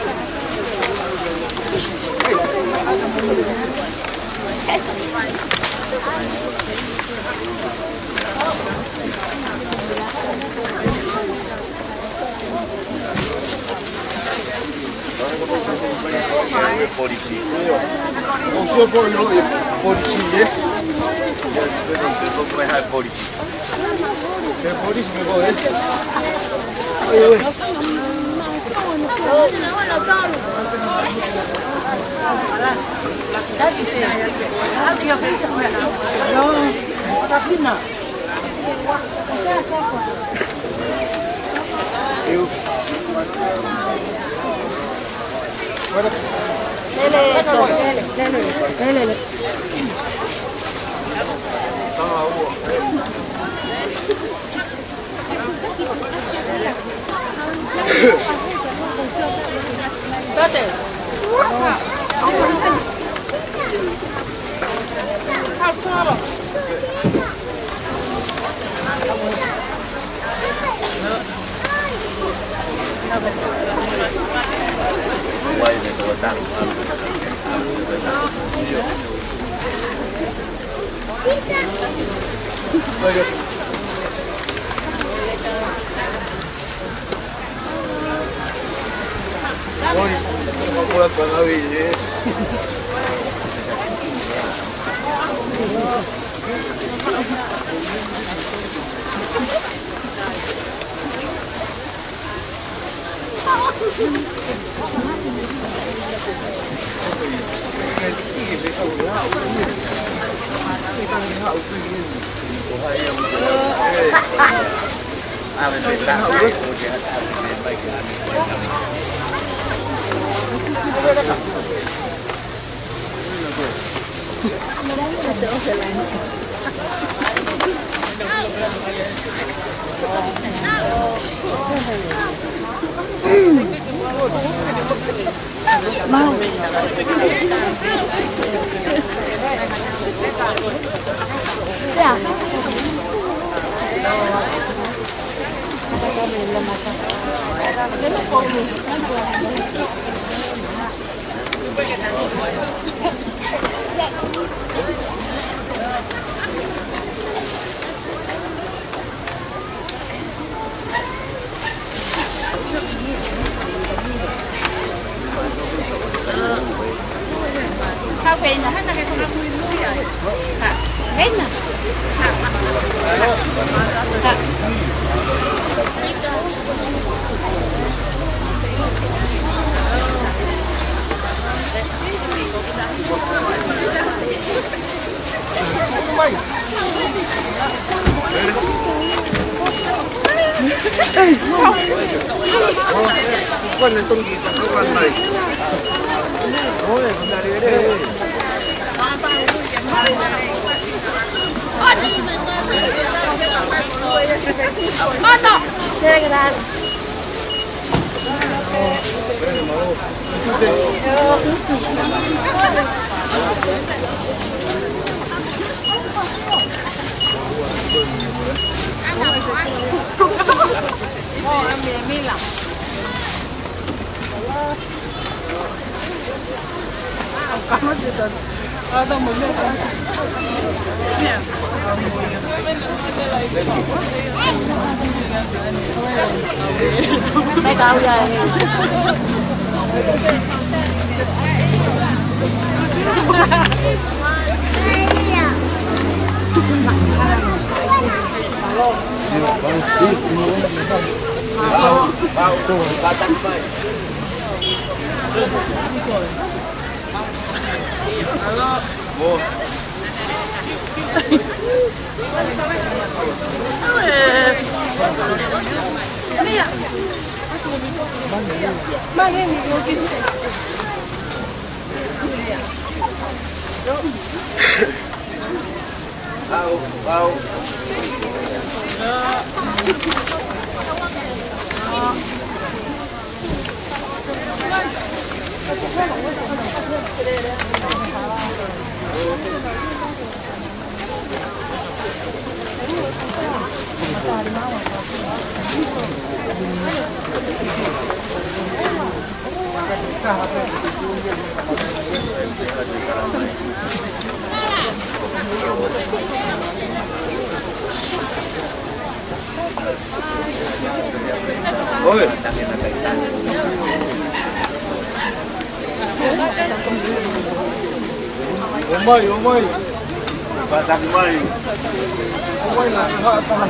Polisi. Polisi, eh? Polisi. ʻOmai, ʻomai. Pātaki mai. ʻOmai na, ha, ha.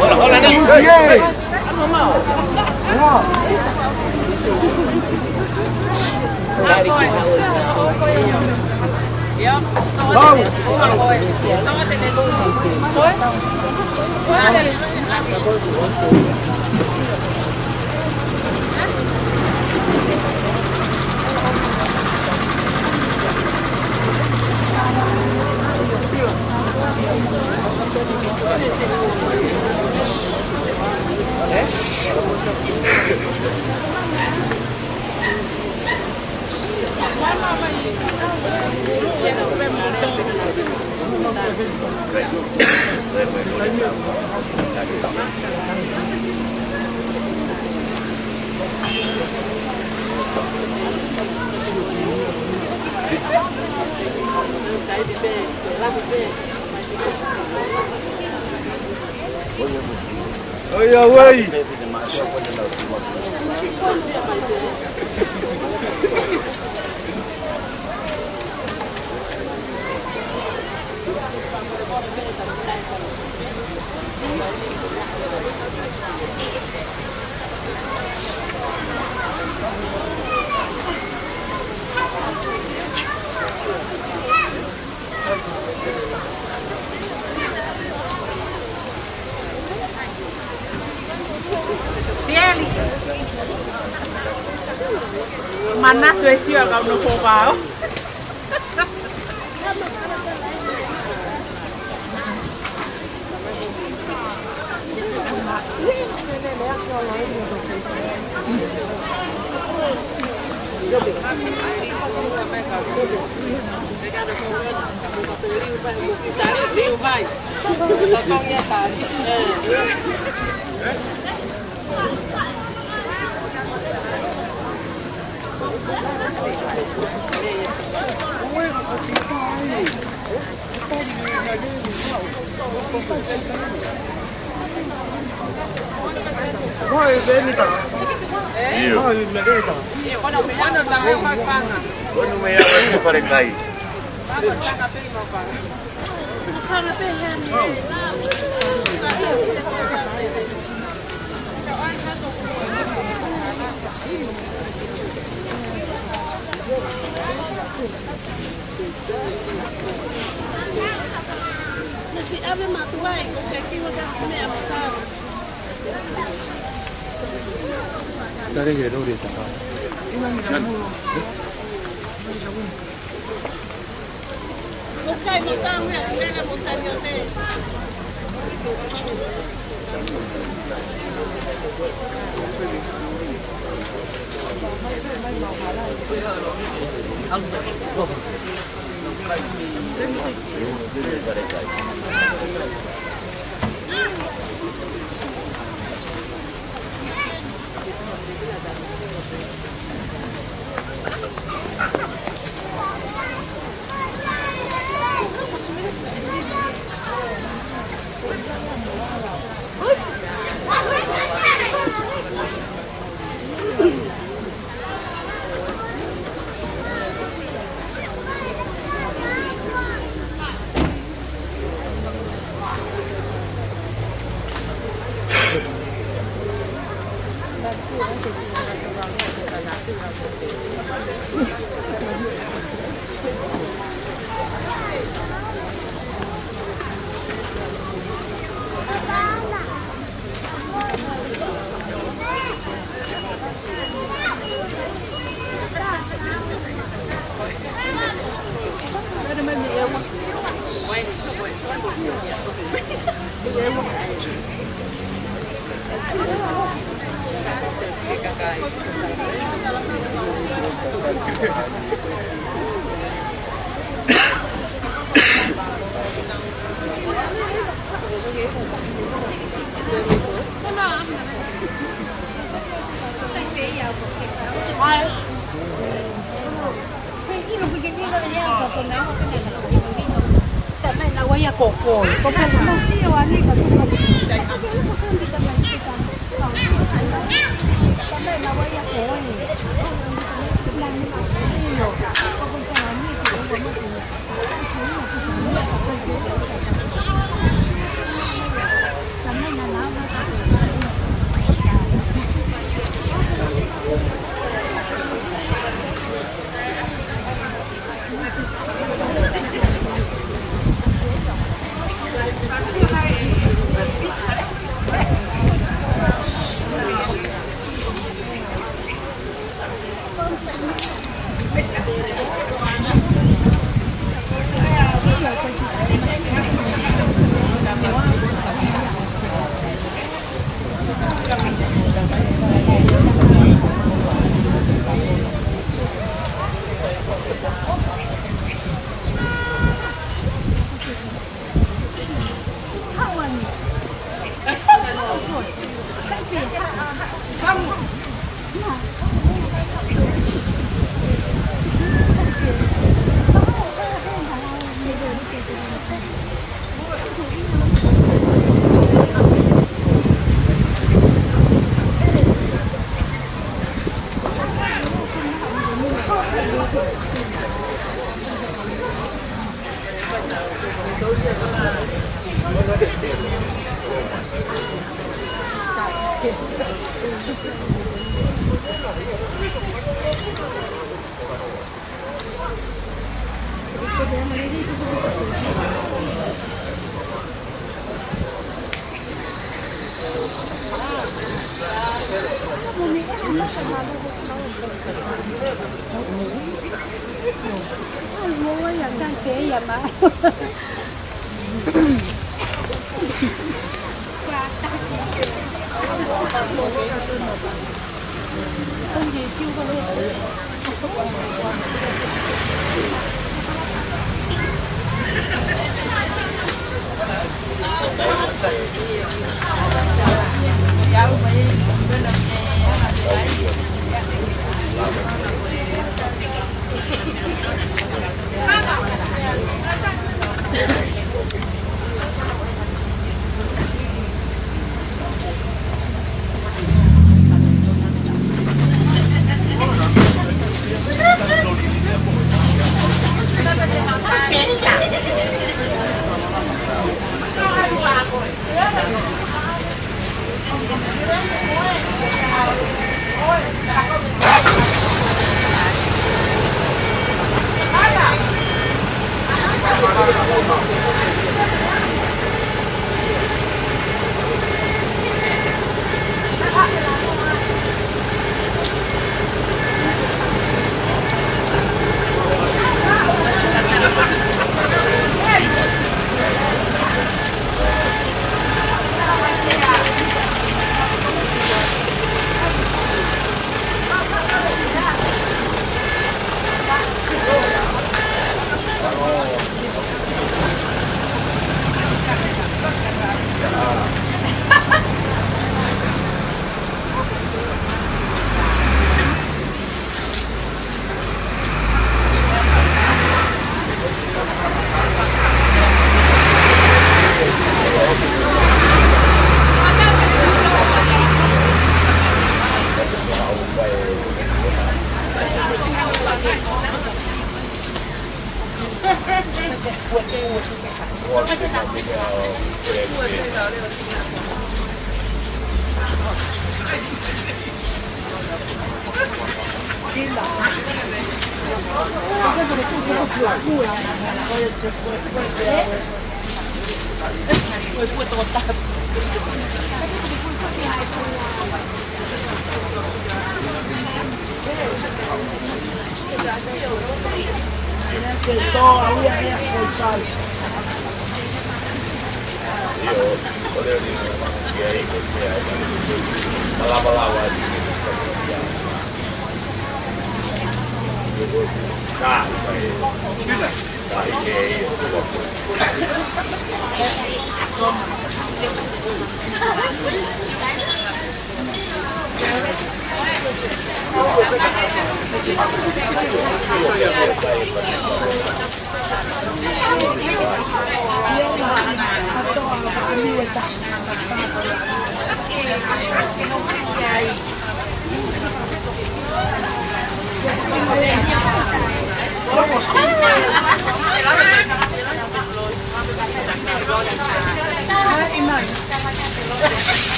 Hola, hola, ni. Ai, auē! Sieli. Manatu e sio ka uno fo vao. Io. Bueno, me llamo el Falekai. Nasi ave matuai ko ke kiwa ka kune a masara. Tare ke lori e tapa. Ko kai mo ka mea lele mo saniote.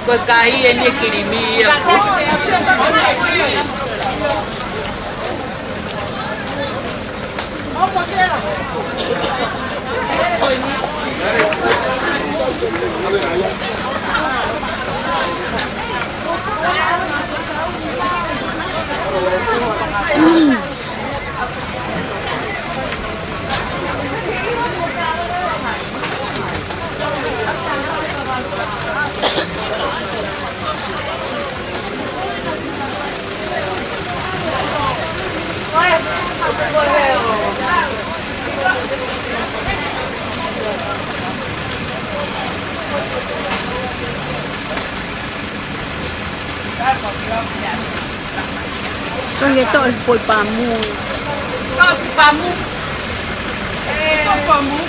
Ko e kai eni e kilimī ia. Ko e nge toʻo e poi pāmū. Toʻo e pāmū. Toʻo e pāmū.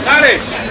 Dale.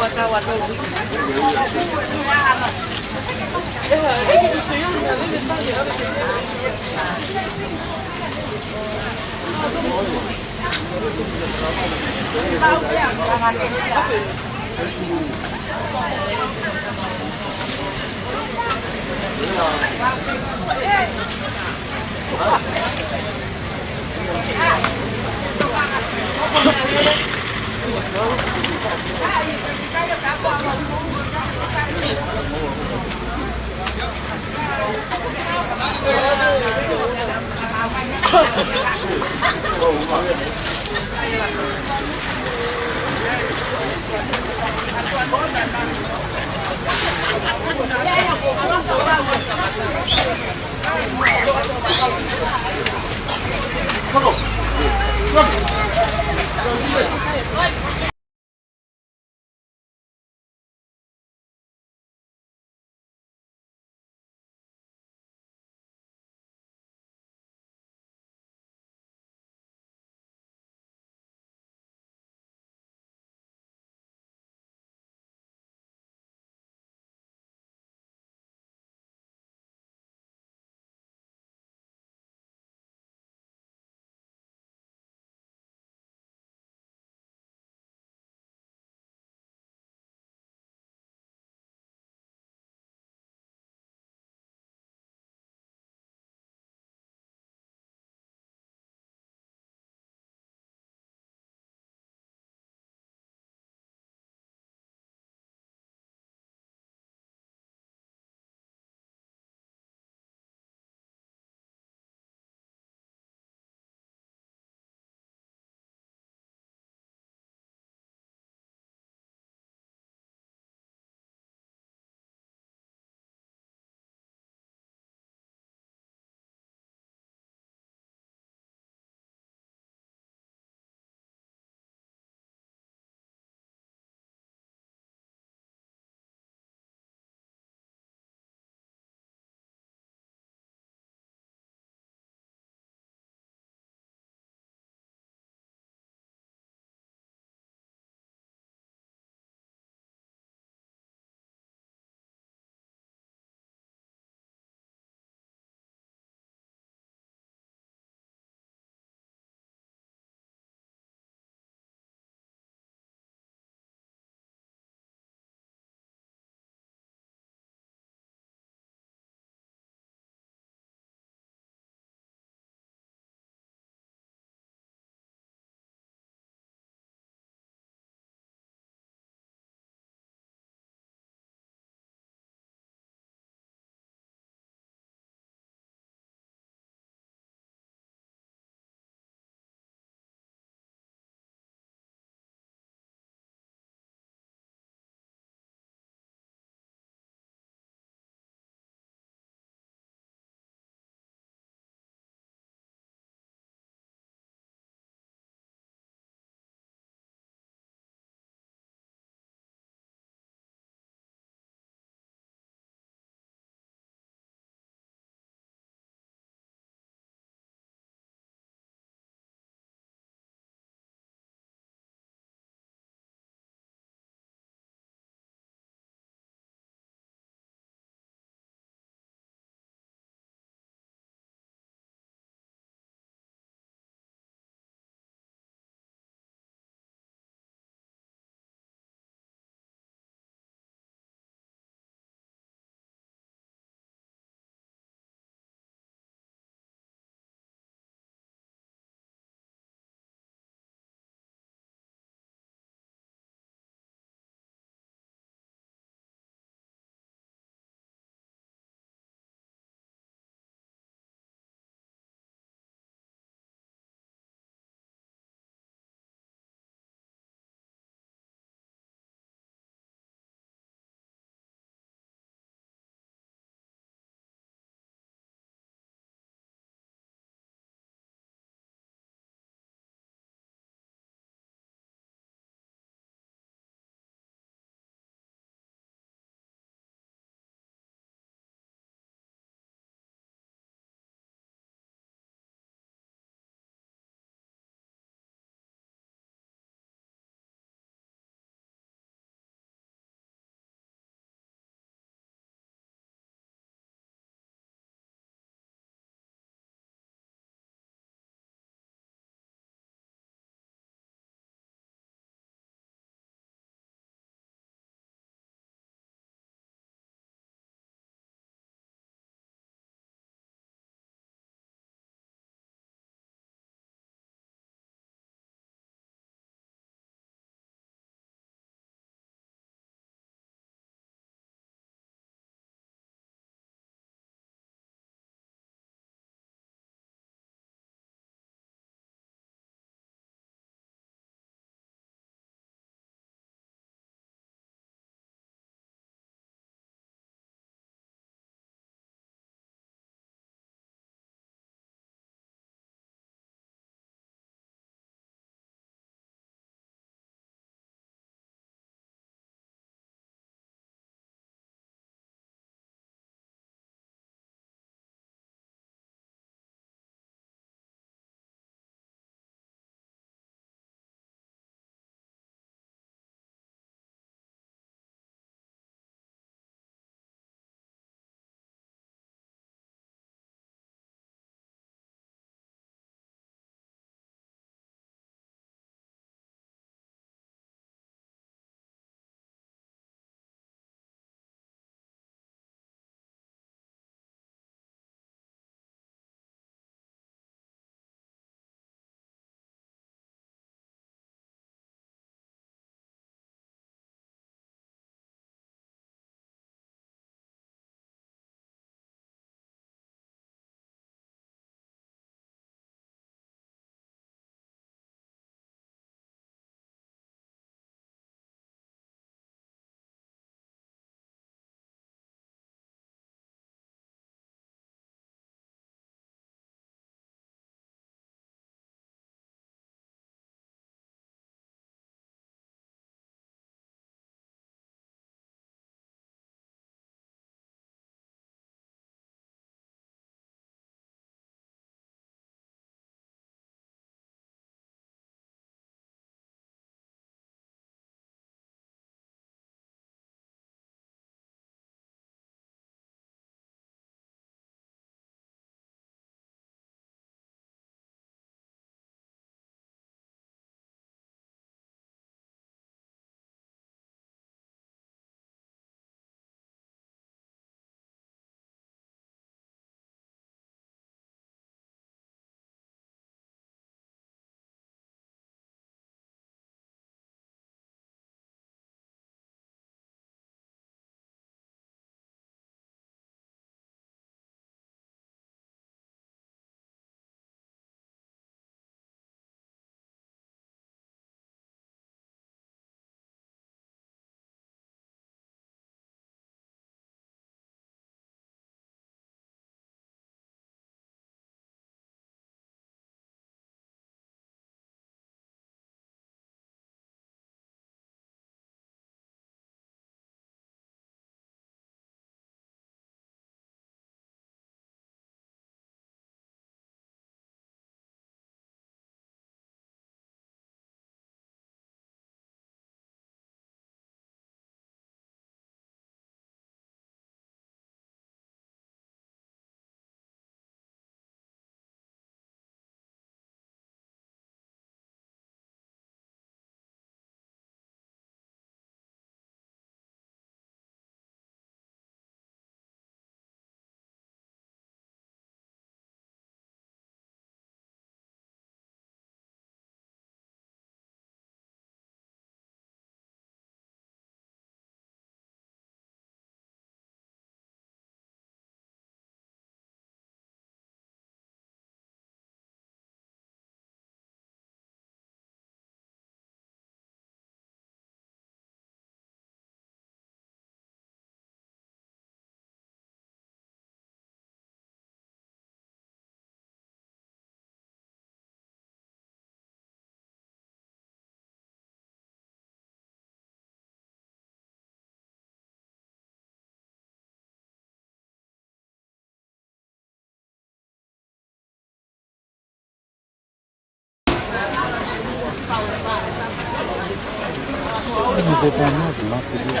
Ko e pānga ko e mate ia.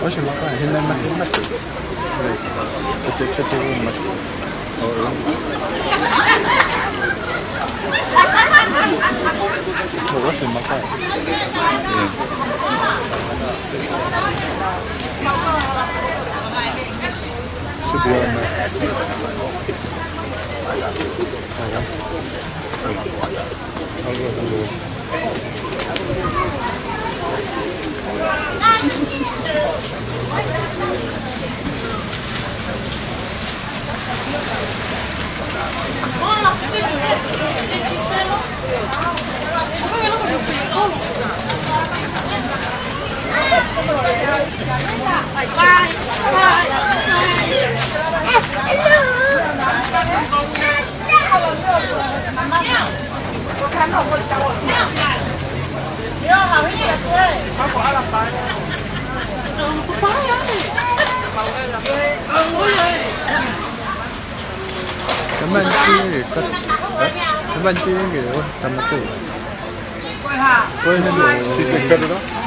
ʻOsi maka, he naʻe mate, mate. Pete, pete, mate. ʻO, ʻo. ʻO, ʻosi maka. ʻIo. Supi ana. Tamai, tamai, ʻo, tamai. Ko e hā? Sisi, cut it off.